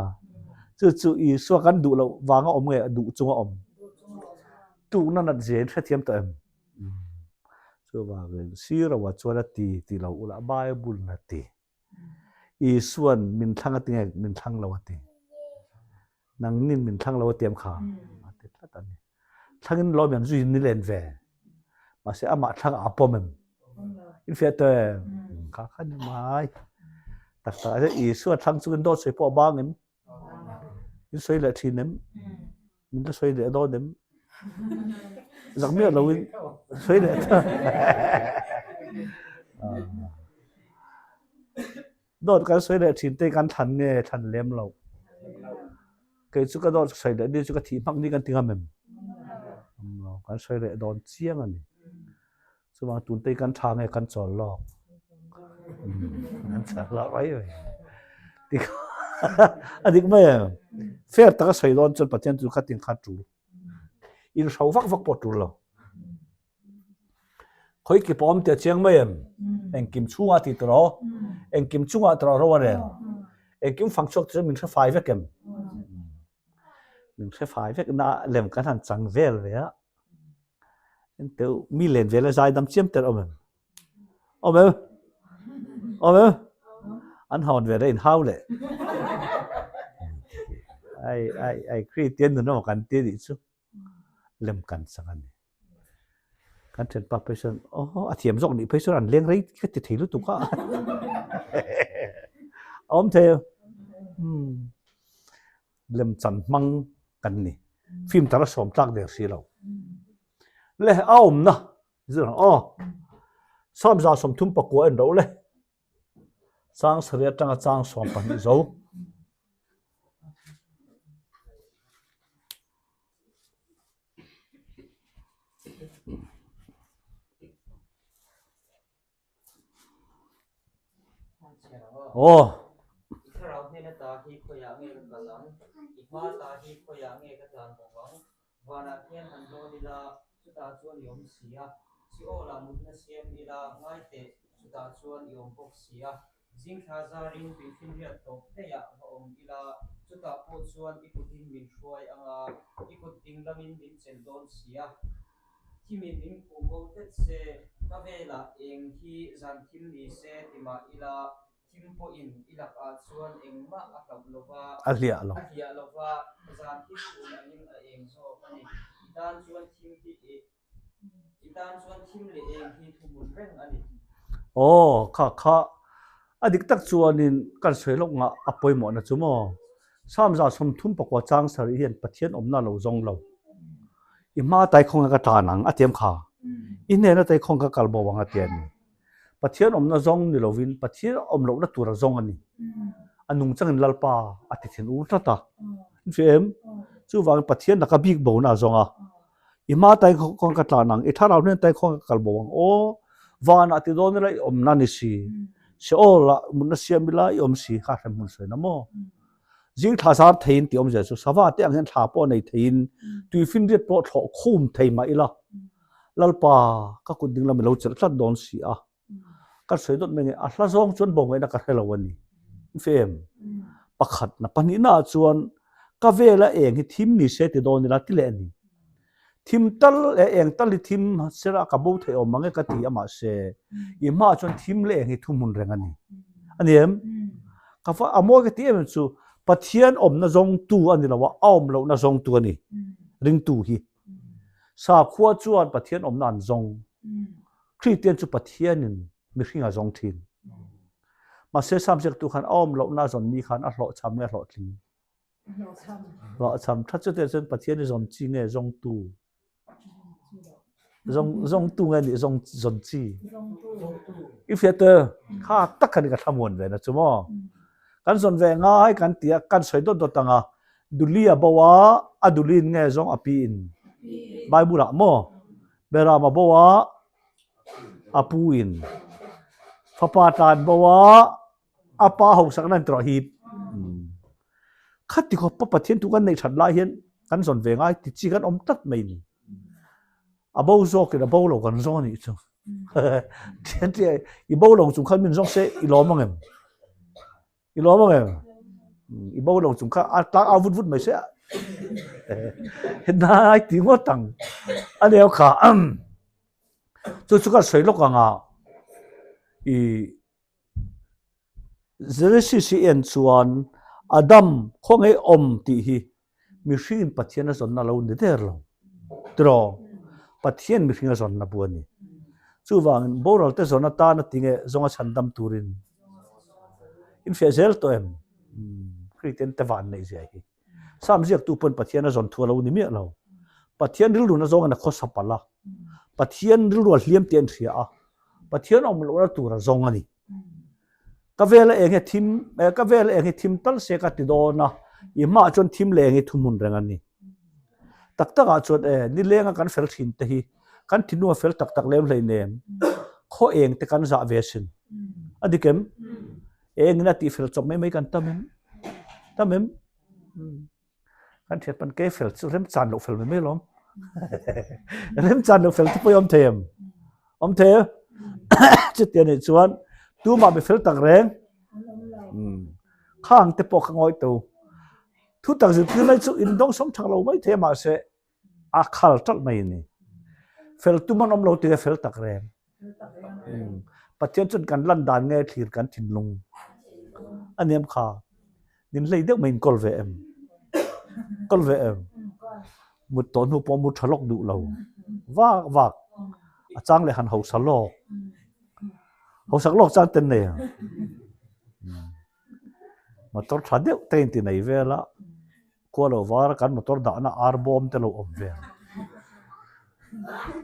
Chu chu Isua kan duh loh vanga awm nge duh chunga awm. Tukna nat zia in hrethiam tawh em? Chuvangin Sirova chuan a ti ti lo ula Bible in a ti. Isuan min thlang a ti nge min thlang lo a ti. Nangnin min thlang lo a ti em kha? A ti tlat a ni. Thlangin lawm em zuin ni len ve. Mahse amah thlang a pawm em? In fiah tawh em? Kha kha ni mai. Tak tak a Isua thlang chungin dawt sawi pawh a bang em? In sawi leh thin em? Min la sawi leh dawn em? Zak miah loin sawi leh ta. Dawt kan sawi leh thin te kan thlan nge thlan lem lo. Kei chu ka dawt sawi leh ni chu ka thih hmak ni kan ti ngam em? Kan sawi leh dawn chiang a ni. Chuvang tun te kan tha nge kan chawl lawk. Kan chawl lawk mai mai. Tik a dik mai em? Fair taka sawi dawn chuan Pathian chu khatin kha tul. In hro vak vak pawh tul lo. Khoi ki pawm te chiang mai em? Engkim chhunga ti tawh Engkim chunga tawh ro a rel. Engkim fang chhuak chu min hre fai vek em? Min hre fai vek na lem kan han chang vel ve a. Enteu mi len vel a zaidam chiam ter awm em? Awm em? Awm em? An hawn ve in hau le. Ai ai ai Kristian nun emaw kan ti nih chu lem kan chang a ni. Kan thianpa phei chuan aw a thiam zawk nih phei chuan an leng rei ka ti thei lutuk a. A awm thei em? Hmm. Lemchan hmang kan ni. Film tar a sawm tlak der si lo. Le a awmna zir ang aw. Samza 39 en ro le. Chang sarih atanga chang 12 zo. Aw. I thlarau hnen ata hi khawiah nge ka kal ang? I hma ata hi khawiah nge ka tlan bawk ang? Vanah khian han dawn ila, chutah chuan i awm si a. Seol-ah mutna siam ila, ngai teh, chutah chuan i awm bawk si a. Zingthla zarin tuifinriat tawp daihah va awm ila, chutah pawh chuan i kutin min hruai ang a, i kut dinglamin min chelh dawn si a. Thimin min khuh bo tlat se, ka velah eng hi zan thim ni se ti mah ila, thim pawhin i lakah chuan engmah a hlauh lo va, A hliah lo. A hliah lo va, zan hi chhun angin a eng zawk a ni. I tan chuan thim hi e, i tan chuan thim leh eng hi thuhmun reng a ni. Aw, kha kha a dik tak chuanin kan sawi lawk ngah a pawimawhna chu maw? Samza 34 chang sarih hian Pathian awmna lo zawng lo. I hma taikhawng ka tan ang a ti em kha? I hnena taikhawng ka kal bo ang a ti a ni. Pathian awmna zawng ni lovin Pathian awm lohna tura zawng a ni. A nungchangin Lalpa a ti thin ur tlat a. In hria em? Chuvangin Pathian laka bik bona a zawng a. I hma taikhawng ka tlan ang, i thlarau hnen taikhawng ka kal bo ang. Aw, vanah ti dawn ila i awmna ni si. Seol-ah mutna siam ila i awm si kha hremhmun sawi na maw? Zing thla zar theiin tih awmzia chu sava te ang hian thla pawh nei theiin tuifinriat pawh thlawh khum thei mah ila Lalpa ka kut ding lam i lo chelh tlat dawn si a. Ka sawi dawt mai nge a hla zawng chuan bo ngaihna ka hre lo a ni. Fem pakhatna pahnihna ah chuan ka vela eng hi thim ni se ti dawn ila ti leh a ni. Thim tal leh eng tal hi thim sera ka bo theih awm ang e ka ti a mahse i hmaah chuan thim leh eng hi thuhmun reng a ni. A ni em? Ka fa a mawi ka ti em em chu Pathian awmna zawngtu a ni lo a, a awm lohna zawngtu a ni. Ringtu hi. Sakhua chuan Pathian awmna an zawng. Kristian chu Pathianin mihring a zawng thin. Mahse Sam ziaktu khan a awm lohna a zawn ni khan a hlawhchham nge a hlawhtling? Hlawhchham tha chu te chuan Pathian hi zawn chi nge zawngtu? Zawng zawngtu nge nih zawng zawn chi? I hriat te kha tak khan ka thlamuan ve na chu maw? Kan zawn ve ngai kan ti a, kan sawi dawt dawt ang a, Duli a bo a, a dulin nge zawng a pi in? Bible ah maw? Beram a bo a, a pu in. Fapa tlan bo a, a pa hausakna an ti rawh hi khati khawpa Pathian thu kan neih that lai hian kan zawn ve ngai ti chi kan awm tlat mai ni. A bo zawkin a bo lo kan zawng a nih chu. Thian tia i bo lo chung khan min zawng se i lawm ang em? I lawm ang em? I bo lo chung kha a tlang au vut vut mai se. Hnai ti ngawt ang. A neo kha. Chu chu kan sawi lawk anga i Genesis hi en chuan Adam khawngaih awm tih hi mihringin Pathian a zawnna lo ni der lo. Tiraw? Pathian mihring a zawnna bu a ni. Chuvangin boral te zawn atana tinge zawnga chhandam turin. In fiah zel tawh em? Kristian te van neih zia hi. Sam ziaktu pawn Pathian a zawn thu a lo ni miah lo. Pathian rilru na zawngin a khawsa palh a. Pathian rilru a hliam tih a inhria a. Pathian awm lohna tur a zawng a ni. Ka vela eng hi thim, ka vela eng hi thim tal se ka ti dawn a, i hmaah chuan thim leh eng hi thuhmun reng a ni. Tak takah chuan e, nilenga kan fel thin te hi kan thinlung a fel tak tak lem hleinem, khaw eng te kan zah ve asin. A dik em? Engin a tihfel chawp mai mai kan tam em? Tam em? Kan thiat pan ke fel chu remchan loh fel mai mai alawm. Remchan loh fel te pawh i awm thei em? Awm thei e. Chutia nih chuan tumah mi fel tak reng. Khang te pawh kha ngawi to. Thu tak zirtir lai chu in dawng sawm thak lo mai thei a mahse a khal ṭalh mai a ni. Fel tum an awm lo tih a fel tak reng. Pathian chuan kan lan dan nge thlir kan thinlung a niam kha. Min hlei deuh mai in kawl ve em? Kawl ve em? Mut tawh hnu pawh mu tha lawk duh lo. Vak vak. A chang leh han hausa lawk. Hausak lawk chang ten nei ang. Motor tha deuh te in ti nei vel a. Khua lo var a kan motor dahna ar bawm te lo awm vel.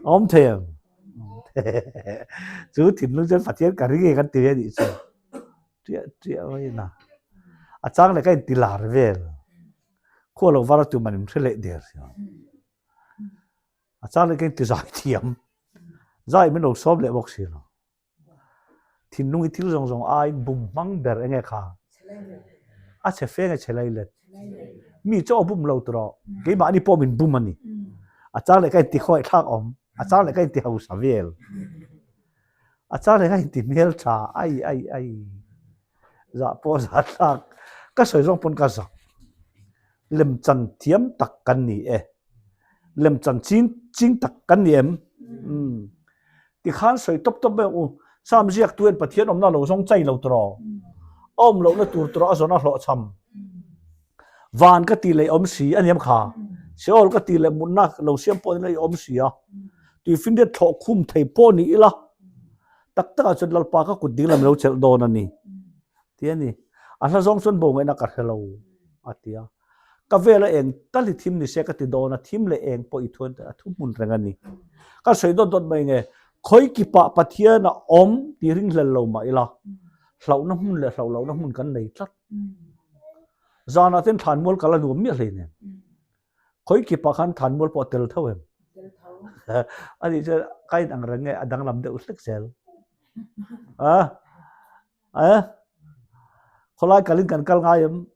A awm thei ang. Chu thinlung chuan Pathian ka ring e kan ti ve anih chu. Ṭiah ṭiah mai a na. A chang leh ka inti lar vel. Khua lo var a tum an inhre leh der si. A chang leh ka inti zai thiam. Zai min lo sawm leh bawk si lo. Thinlung hi thil zawng zawng aiin bum hmang ber enge kha? A chhe fe nge chhe lai let? Mi chaw a bum lo tawh, keimahni pawh min bum a ni. A chang leh ka inti khawngaih thlak awm, a chang leh ka inti hausa vel. A chang leh ka inti hmel tha, ai ai ai. Zah pawh zah thlak, ka sawi zawng pawn ka zak. Lemchan thiam tak kan ni e. Lemchan ching ching tak kan ni em? Umm. Tikhan sawi tawp tawp mai ang u. Sam ziaktu hian Pathian awmna lo zawng chai lo tawh. A awm lohna tur tawh a zawn a hlawhchham. Van ka ti leh awm si a niam kha. Seol ka ti leh mutna lo siam pawh ni awm si a. Tuifinriat thlawh khum thei pawh ni ila. Tak takah chuan Lalpa ka kut dinglam lo chelh dawn a ni. Ti a ni. A hla zawng chuan bo ngaihna ka hre lo a ti a. Ka vela eng tal hi thim ni se ka ti dawn a, thim leh eng pawh i thuan a thu hmun reng a ni. Ka sawi dawt dawt mai nge, khawi kipah Pathian a awm tih ringhlel lo mah ila, hlauhna hmun leh hlauh lohna hmun kan nei tlat. Zanah ten thlanmual kal a nuam miah hleinem. Khawi kipah khan thlanmual pawh a tel tho em? A nih chuan ka inang reng nge a danglam deuh hlek zel. A? A? Khawlai kalin kan kal ngai em?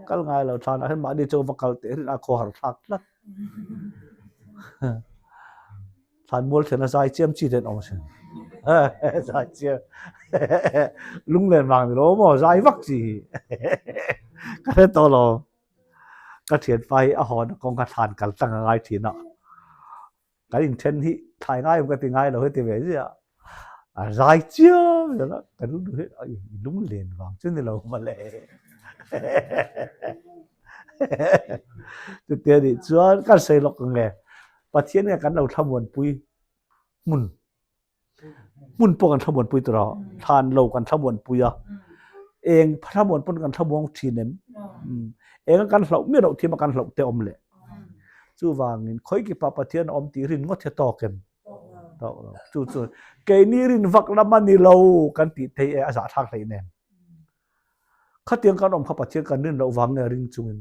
Kal ngai lo thlanah hian mahni chu va kal teh rin a khawhar thlak tlat. Thlanmual thlen a zai chiam chi ten awm sin. Zai chiam. Lunglen vang ni lo maw zai vak chi hi. Ka hre tawh lo. Ka thianpa hi a hawn a kawng kha thlan kal tlang a ngai thin a. Kan inthen hi thlai ngai awm ka ti ngai lo heti ve ziah a zai chiam zel a ka lung hi i lunglen vang chu ni lo mawle chutia nih chuan kan sawi lawk ang e Pathian nge kan lo thlamuanpui hmun Hmun pawh kan thlamuanpui tur a, thlan lo kan thlamuanpui a, eng thlamuan pawn kan thlamuang thin em? Eng a kan hlauh miah loh thim a kan hlauh te awm leh. Chuvangin khawi kipa Pathian a awm tih rin ngawt hi a tawk em? Tawk lo. Chu chu keini rin vak lam a ni lo kan tih thei e a zahthlak hleih nen. Khatiang kan awm kha Pathian kan rin loh vang nge ring chungin.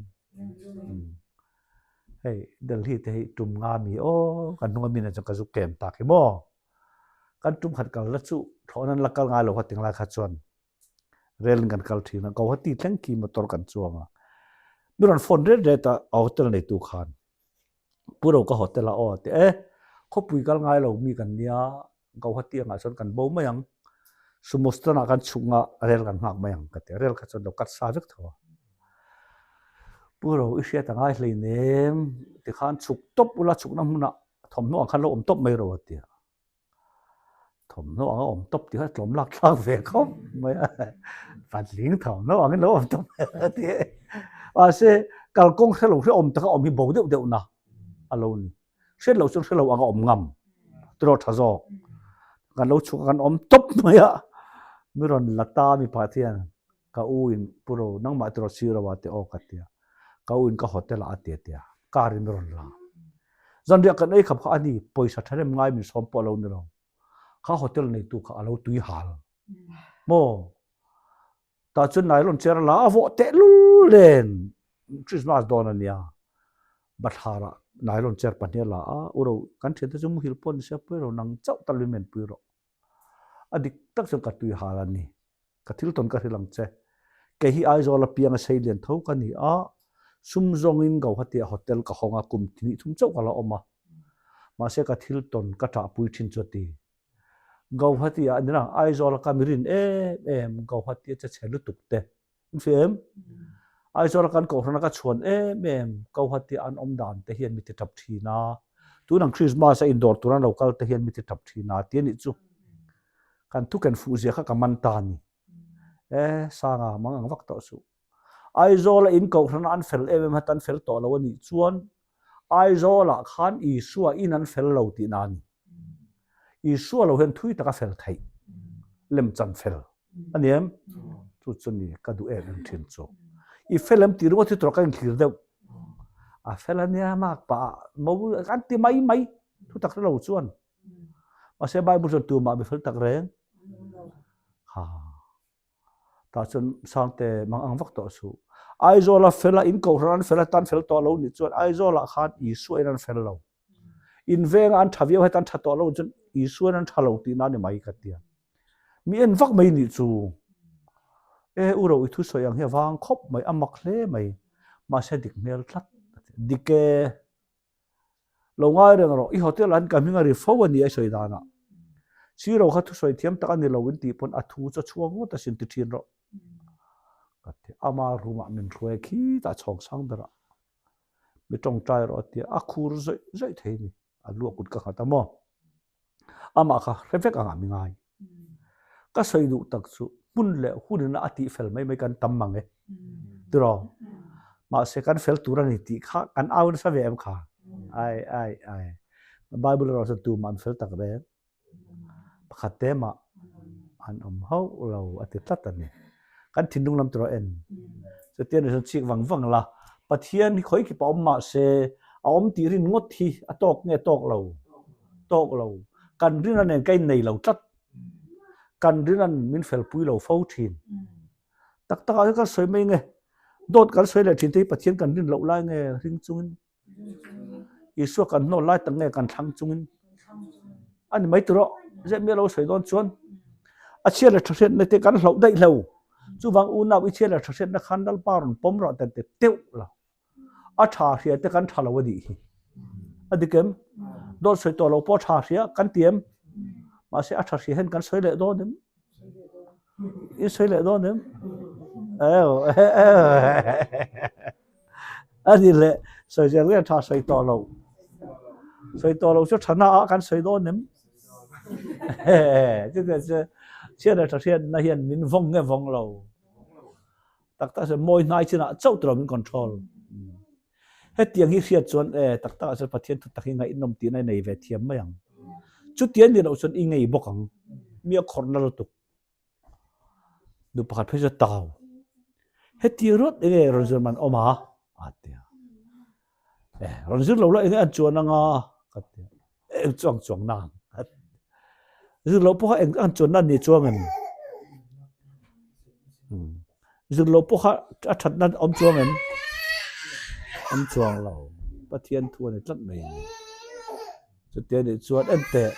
Hei Delhi te hi tum nga mi aw kan hnung a mi nen chuan ka zu kem tak hi maw. Kan tum khat kal la chu thlawh nan la kal ngai lo kha tinglai kha chuan rel in kan kal thin a Guwahati thleng khi motor kan chuang a. Mi rawn phone ret ret a a hotel neitu khan Pu ro ka hotel a aw a ti e khawpui kal ngai lo mi kan nia Guwahati angah chuan kan bo mai ang sumo stand ah kan chhuk nga rel kan nghak mai ang ka ti a rel kha chuan lo cut sa vek tho a. Pu ro i hriat a ngai hleinem tikhan chhuk tawp ula chhukna hmunah Thawmhnaw ang khan lo awm tawp mai ro a ti a. Thawmhnaw ang a awm tawp tih kha tlawm lak thlak ve khawp mai a. Patling thawmhnaw angin lo awm tawp mai a ti. Mahse, kalkawng hre lo hre awm taka awm hi bo deuh deuh na a lo ni. Hriat loh chuan hre lo anga awm ngam tiraw tha zawk. Kan lo chhuk a kan awm tawp mai a. Mi rawn la ta mipa te hian. Ka u in Pu Ro, nangmah tiraw sir ro a ti aw ka tia. Ka u in ka hotel ah a ti a tia. Car in rawn la. Zanriah kan ei khap kha a ni, pawisa tha rem ngai min sawm pawh a lo ni lo. Kha hotel neitu kha a lo tui hal. Maw? Tah chuan nylon chair a la a vawh tehlul nen Christmas dawn a nia. Bathlar ah nylon chair pahnih a la a, u ro kan thiante chu muhil pawh ni se pui ro nang chauh tal min men pui rawh. A dik tak chuan ka tui hal a ni. Ka thil tawn ka hrilh ang che. Kei hi Aizawl apianga sei lian tho ka ni a, sum zawngin Gauhati ah hotel ka hawng a, kum hnih thum chauh ka la awm a. Mahse ka thil tawn ka ṭahpui ṭhin chu a ti. Gauhati ah nila Aizawl a ka mi rin em em Gauhati a che chhe lutuk te in hria em? Aizawl a kan kohhran a ka chhuan em em Gauhati an awm dan te hian mi ti tap thin a, tun ang Christmas a indawr tur an lo kal te hian mi ti tap thin a ti a nih chu. Kan thu ken fuh zia kha ka man ta a ni. E Sanga mang ang vak tawh suh. Aizawl a in kohhran a an fel em em heta an fel tawh lo a nih chuan Aizawl ah khan Isua in an fel lo tihna a ni. Isua lo hian thui taka fel theih, lemchan fel a ni em? Chu chu ni ka duh em em thin chu. I fel em tih ringawt hi tura ka inthlir deuh. A fel a nia mak pah ah mo an ti mai mai thu tak hre lo chuan. Mahse Bible chuan tumah mi fel tak reng. Ha. Tah chuan Sangte mang ang vak tawh suh. Aizawl a fel a, in kohhran an fel a, tan fel tawh lo nih chuan Aizawl ah khan Isua in an fel lo. In venga an tha viau heta an tha tawh lo chuan Isua in an tha lo tihna a ni mai ka tia. Mi en vak mai nih chu. E u ro i thusawi ang hi a vang khawp mai, a mak hle mai. Mahse dik hmel tlat. Dik e. Lo ngai reng rawh, i hotel ah hian ka hming a ri fo a ni a i sawi danah. Siro kha thusawi thiam tak a ni lo in tih pawn a thu chu a chhuak ngawt asin ti thin rawh. Ka ti, ama room ah min hruai khitah chhawng sang berah mi tawngtai rawh a ti a, a khur zawih zawih thei a ni, a lu a kut ka nghat a maw. Amah kha hre vek angah mi ngai. Ka sawi duh tak chu hmun leh hunin a tih fel mai mai kan tam mang e. Tiraw? Mahse kan fel tur a ni tih kha kan au nasa ve em kha? Ai ai ai. Bible erawh chuan tumah an fel tak reng. Pakhat te mah an awm hauh lo a ti tlat a ni. Kan thinlung lam tiraw en. Chutia ni chuan chik vang vang la. Pathian hi khawi khipa awm mah se a awm tih rin ngawt hi a tawk nge tawk lo? Tawk lo. Kan rina nen ka innei lo tlat. Kan rinan min felpui lo fo thin. Tak takah hian kan sawi mai nge? Dawt kan sawi leh thin te hi Pathian kan rin loh lai nge ring chungin? Isua kan hnawl lai tak nge kan thlang chungin? A ni mai tawh zet mi a lo sawi dawn chuan a chhia leh tha hriatna te kan hlauh daih lo. Chuvang unau i chhia leh tha hriatna khan Lalpa rawn pawm rawh tan te teuh lo. A tha hria te kan tha lo a nih hi. A dik em? Dawt sawi tawh lo pawh a tha hria kan ti em? Mahse a tha hria hian kan sawi leh dawn em? I sawi leh dawn em? A ni leh sawi zel nge tha sawi tawh lo. Sawi tawh lo chu tha na ah kan sawi dawn em? Chutiang chu chhiat leh tha hriatna hian min vawng nge vawng lo. Tak tak chuan mawi hnai chinah chauh tur min control. Hetiang hi hriat chuan e tak takah chuan Pathian thu tak hi ngaihnawm tihna i nei ve thiam mai ang. Chutiang ni loh chuan i ngei bawk ang. Mi a khawrh na lutuk. Nu pakhat phei chu tau. Heti ruat enge rawn zir man awm a? A ti a. E, rawn zir lo la enge an chuan anga? Ka ti a. Eng chuang chuang nang. Zir lo pawh kha eng an chuan na ni chuang em? Hmm. Zir lo pawh kha a that na awm chuang em? Awm chuang lo. Pathian thu a ni tlat mai a ni. Chutia nih chuan en teh,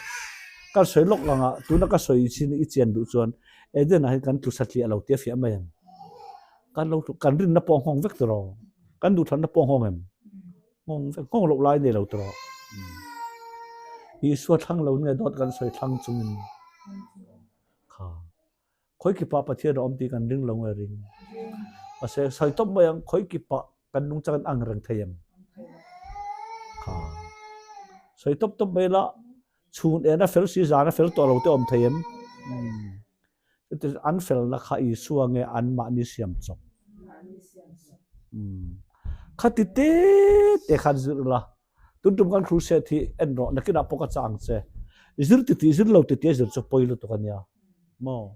kan sawi lawk ang a, tuna ka sawi chin i chian duh chuan Eden ah hian kan tlu satliah lo tih a fiah mai ang. Kan lo tlu, kan rinna pawh a nghawng vek tawh, kan duhthlanna pawh a nghawng em? Nghawng vek, nghawng loh lai nei lo tawh. Isua thlang lo nge dawt kan sawi thlang chungin kha. Khawikipa Pathian a awm tih kan ring lo nge ring? Mahse, sawi tawp mai ang, khawikipa kan nungchang an ang reng thei em? Kha. Sawi tawp tawp mai la, chhun en a fel si zan a fel tawh lo te awm thei em? Chuti an felna kha Isua nge anmahni siam chawp? Khati te te khan zirh la, Tun tum kan crusade hi en rawh, nakinah pawh ka chang che. Zir titi, zir lo titi a zir chu pawi lutuk a nia. Maw?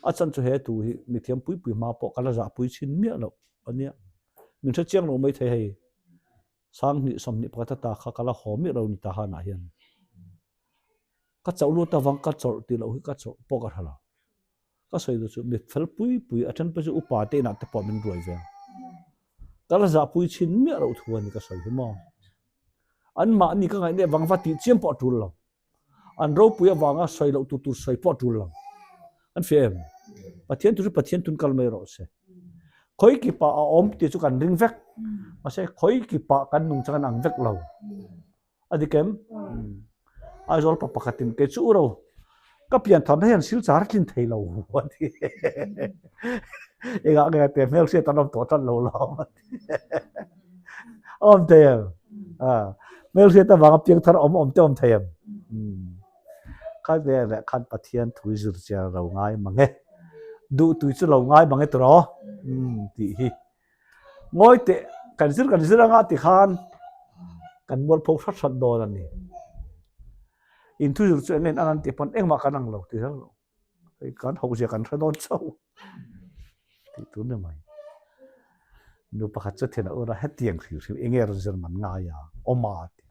A chan chu he thu hi mithiam pui pui hma pawh ka la zahpui chhin miah loh a nia. Min hre chiang lo maithei hei. 20 21 ata kha ka la haw miah lo ni ta hanah hian. Ka chauh lut avang ka chawrh tih loh hi ka chawrh pawh ka hre lo. Ka sawi duh chu mit fel pui pui a then pawh chu upa te inah te pawh min ruai ve a. Ka la zahpui chhin miah loh thu a ni ka sawi hi maw. Anmahni ka ngaih leh vang va tih chiam pawh a tul lo. An ropui avanga sawi loh tur tur sawi pawh a tul lo. An fiah em? Pathian thu chu Pathian thun kal mai rawh se. Khawi kipa a awm tih chu kan ring vek. Mahse khawi kipa kan nung chang an ang vek lo. A dik em? Aizawl pa pakhatin kei chu uro ka pian tharna hian silchar a tlin thei lo a ti. Engah nge te hmel hriat an awm tawh tan lo lawm a ti. A awm thei em? Hmel hriat avanga piang thar awm awm te awm thei em? Kha ve leh khan Pathian thu i zir chian lo ngai mang e. Duhtui chu lo ngai mang e tiraw? Tih hi. Ngawi teh, kan zir kan zir anga ti khan kan mualpho hrat hrat dawn a ni. Inthu zir chu eng nge an an tih pawn engmah kan ang lo ti zel lo. Hei kan hauhzia kan hre dawn chauh tih tur ni mai. Nu pakhat chu thian a ur a, hetiang hrim hrim eng nge rawn zir man ngai a, awm a ti.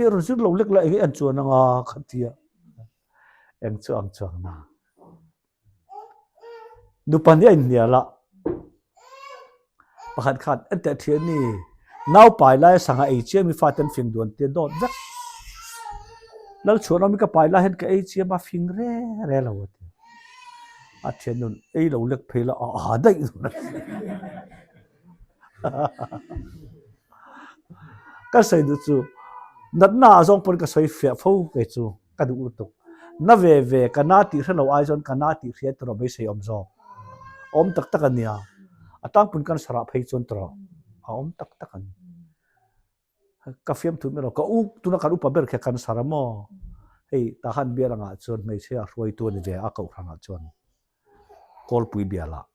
I rawn zir lo lek la eng nge an chuan anga kha tia. Eng chu ang chuang na. Nupa nih a inhnial a, pakhat khan en teh thian ni, nau pai lai sangha ei chiam hi fate an fing duan tia dawt vek. Lalchhuan awm hi ka pai lai hian ka ei chiam a fing re re lo a ti. A thian nun ei lo lek phei la a a daih dawn a ti. Ka sawi duh chu natna ah zawng pawn ka sawi fiah fo kei chu ka duh lutuk. Na ve ve ka na tih hre lo ai chuan ka na tih hria tawrh beisei awm zawk. A awm tak tak a nia. A tlangpun cancer ah phei chuan tawrh a awm tak tak a ni. Ka fiamthu miah lo, ka u tuna kan upa ber khi a cancer a maw? Hei tahan bial angah chuan hmeichhia hruaitu a ni ve a kohhran ah chuan Kawlpui bial ah.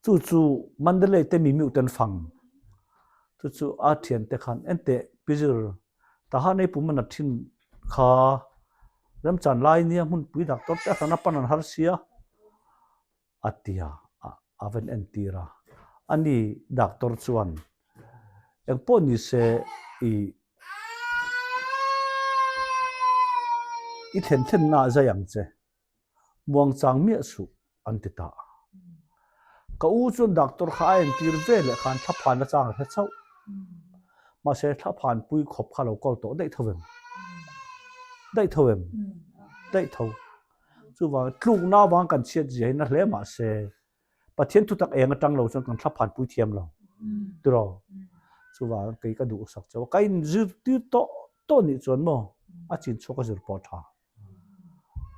Chu chu Mandalay te mi miuh ten fang. Chu chu a thiante khan enteh Pizir tahan ei pum a nat thin kha remchan lai nia hmunpui doctor te a hran a pan an har sia a ti a, a va entir a. Ani doctor chuan engpawh ni se i i thlen thlenna ah zai ang che. Muangchang miah suh an ti ta a. Ka u chuan doctor kha a entir ve leh khan thlaphan a chang a hre chauh. Mahse thlaphan pui khawp kha lo kawl tawh daih tho em? Daih tho em? Daih tho. Chuvang tlukna avang kan chhiat zia hi na hle mahse Pathian thutak eng atang lo chuan kan thlaphan pui thiam lo. Tiraw? Chuvang kei ka duhsak chauh a. Ka inzirtir tawh tawh nih chuan maw a chin chhuak a zir pawh a tha.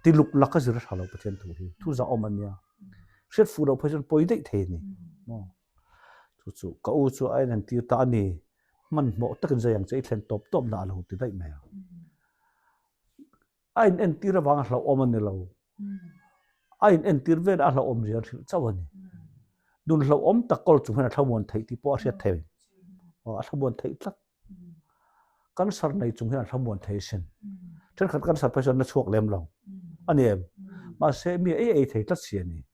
Ti luk lak a zir a tha lo Pathian thu hi, thu zahawm a nia. Hriat fuh loh phei chuan pawi daih thei a ni. Maw? Chu chu ka u chu a en tir ta a ni, hmanhmawh takin zai ang che i thlen tawp tawp na a lo ti daih mai a. A in entir avanga hlauhawm a ni lo. A in entir vel a hlauhawm zia an hrilh chauh a ni. Dun hlauhawm tak kawl chung hian a thlamuan theih tih pawh a hriat thei. A thlamuan theih tlat. Cancer nei chung hian a thlamuan thei asin. Thenkhat cancer phei chuan na chhuak lem lo a ni em? Mahse mi ei ei thei tlat si a ni.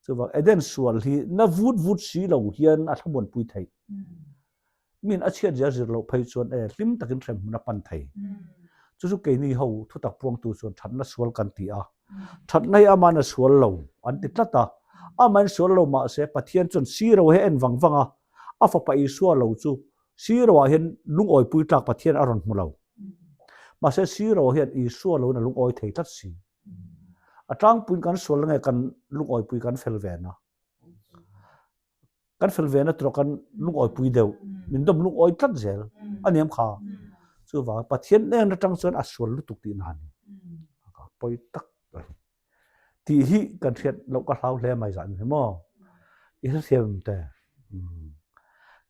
Chuvang Eden sual hi na vut vut si lo hian a thlamuan pui theih. Min a chhiat zia zir loh phei chuan e hlim takin hremhmun a pan thei. Chu chu keini ho thutak puangtu chuan thatna sual kan ti a. Thatna hi aman a sual lo an ti tlat a. Amahin sual lo mahse Pathian chuan siro hi a en vang vang a, a fapa Isua lo chu Siro ah hian lungawipui tlak Pathian a rawn hmu lo. Mahse Siro hian Isua loin a lungawi thei tlat si. A tlangpuiin kan sual nge kan lungawipui kan fel ve na. Kan fel ve na tura kan lungawipui deuh. Min dawm lungawi tlat zel a niam kha. Chuvang Pathian hnen atang chuan a sual lutuk tihna a ni. Pawi tak a ni. Tih hi kan hriat loh ka hlau hle mai zan hi maw. I hrethiam te.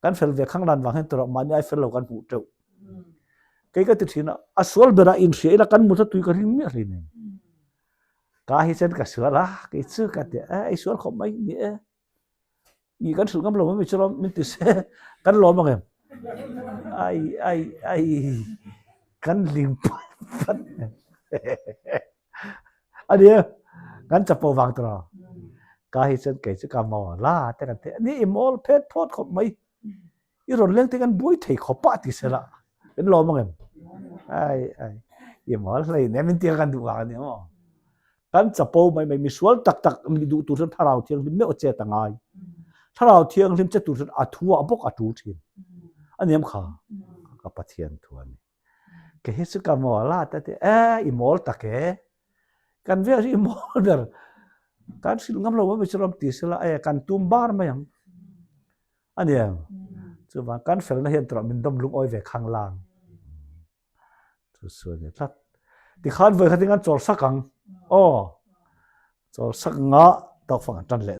Kan fel ve khang lan vang hian tura mahni ai fel lo kan hmuh teuh. Kei ka ti thin a, a sual berah in hria ila kan mut a tui ka ring miah hlei nen. Ka hi chuan ka sual a, kei chu ka ti a, ei sual khawp mai ni e. I kan hrilh ngam lo mai chu lawm min ti se kan lawm ang em? Ai ai ai kan ling pat pat. A ni em? Kan chapo vang tiraw? Ka hi chuan kei chu ka mawl a te kan ti. Ni i mawl phet phawt khawp mai. I rawn leng te kan buai thei khawp a ti sela. Kan lawm ang em? Ai ai. I mawl hlei nem in tia kan duh vang a ni maw? Kan chapo mai mai misual tak tak mi duh tur chuan thlarau thianghlim meuh a chet a ngai. Thlarau thianghlim che tur chuan a thu ah bawk a tul thin. A niam kha. Ka Pathian thu a ni. Ke hi chu ka mawl a te ti e i mawl tak e. Kan vel hi i mawl ber. Kan hrilh ngam lo mai chu ram ti sela e kan tum bar mai ang. A niang. Chuvang kan felna hian turah min dawm lungawi ve khang lang. Chu chu a ni tlat. Tikhan vawi khatin kan chawl sak ang. Aw. Chawl sak nga tawkfang an tan leh.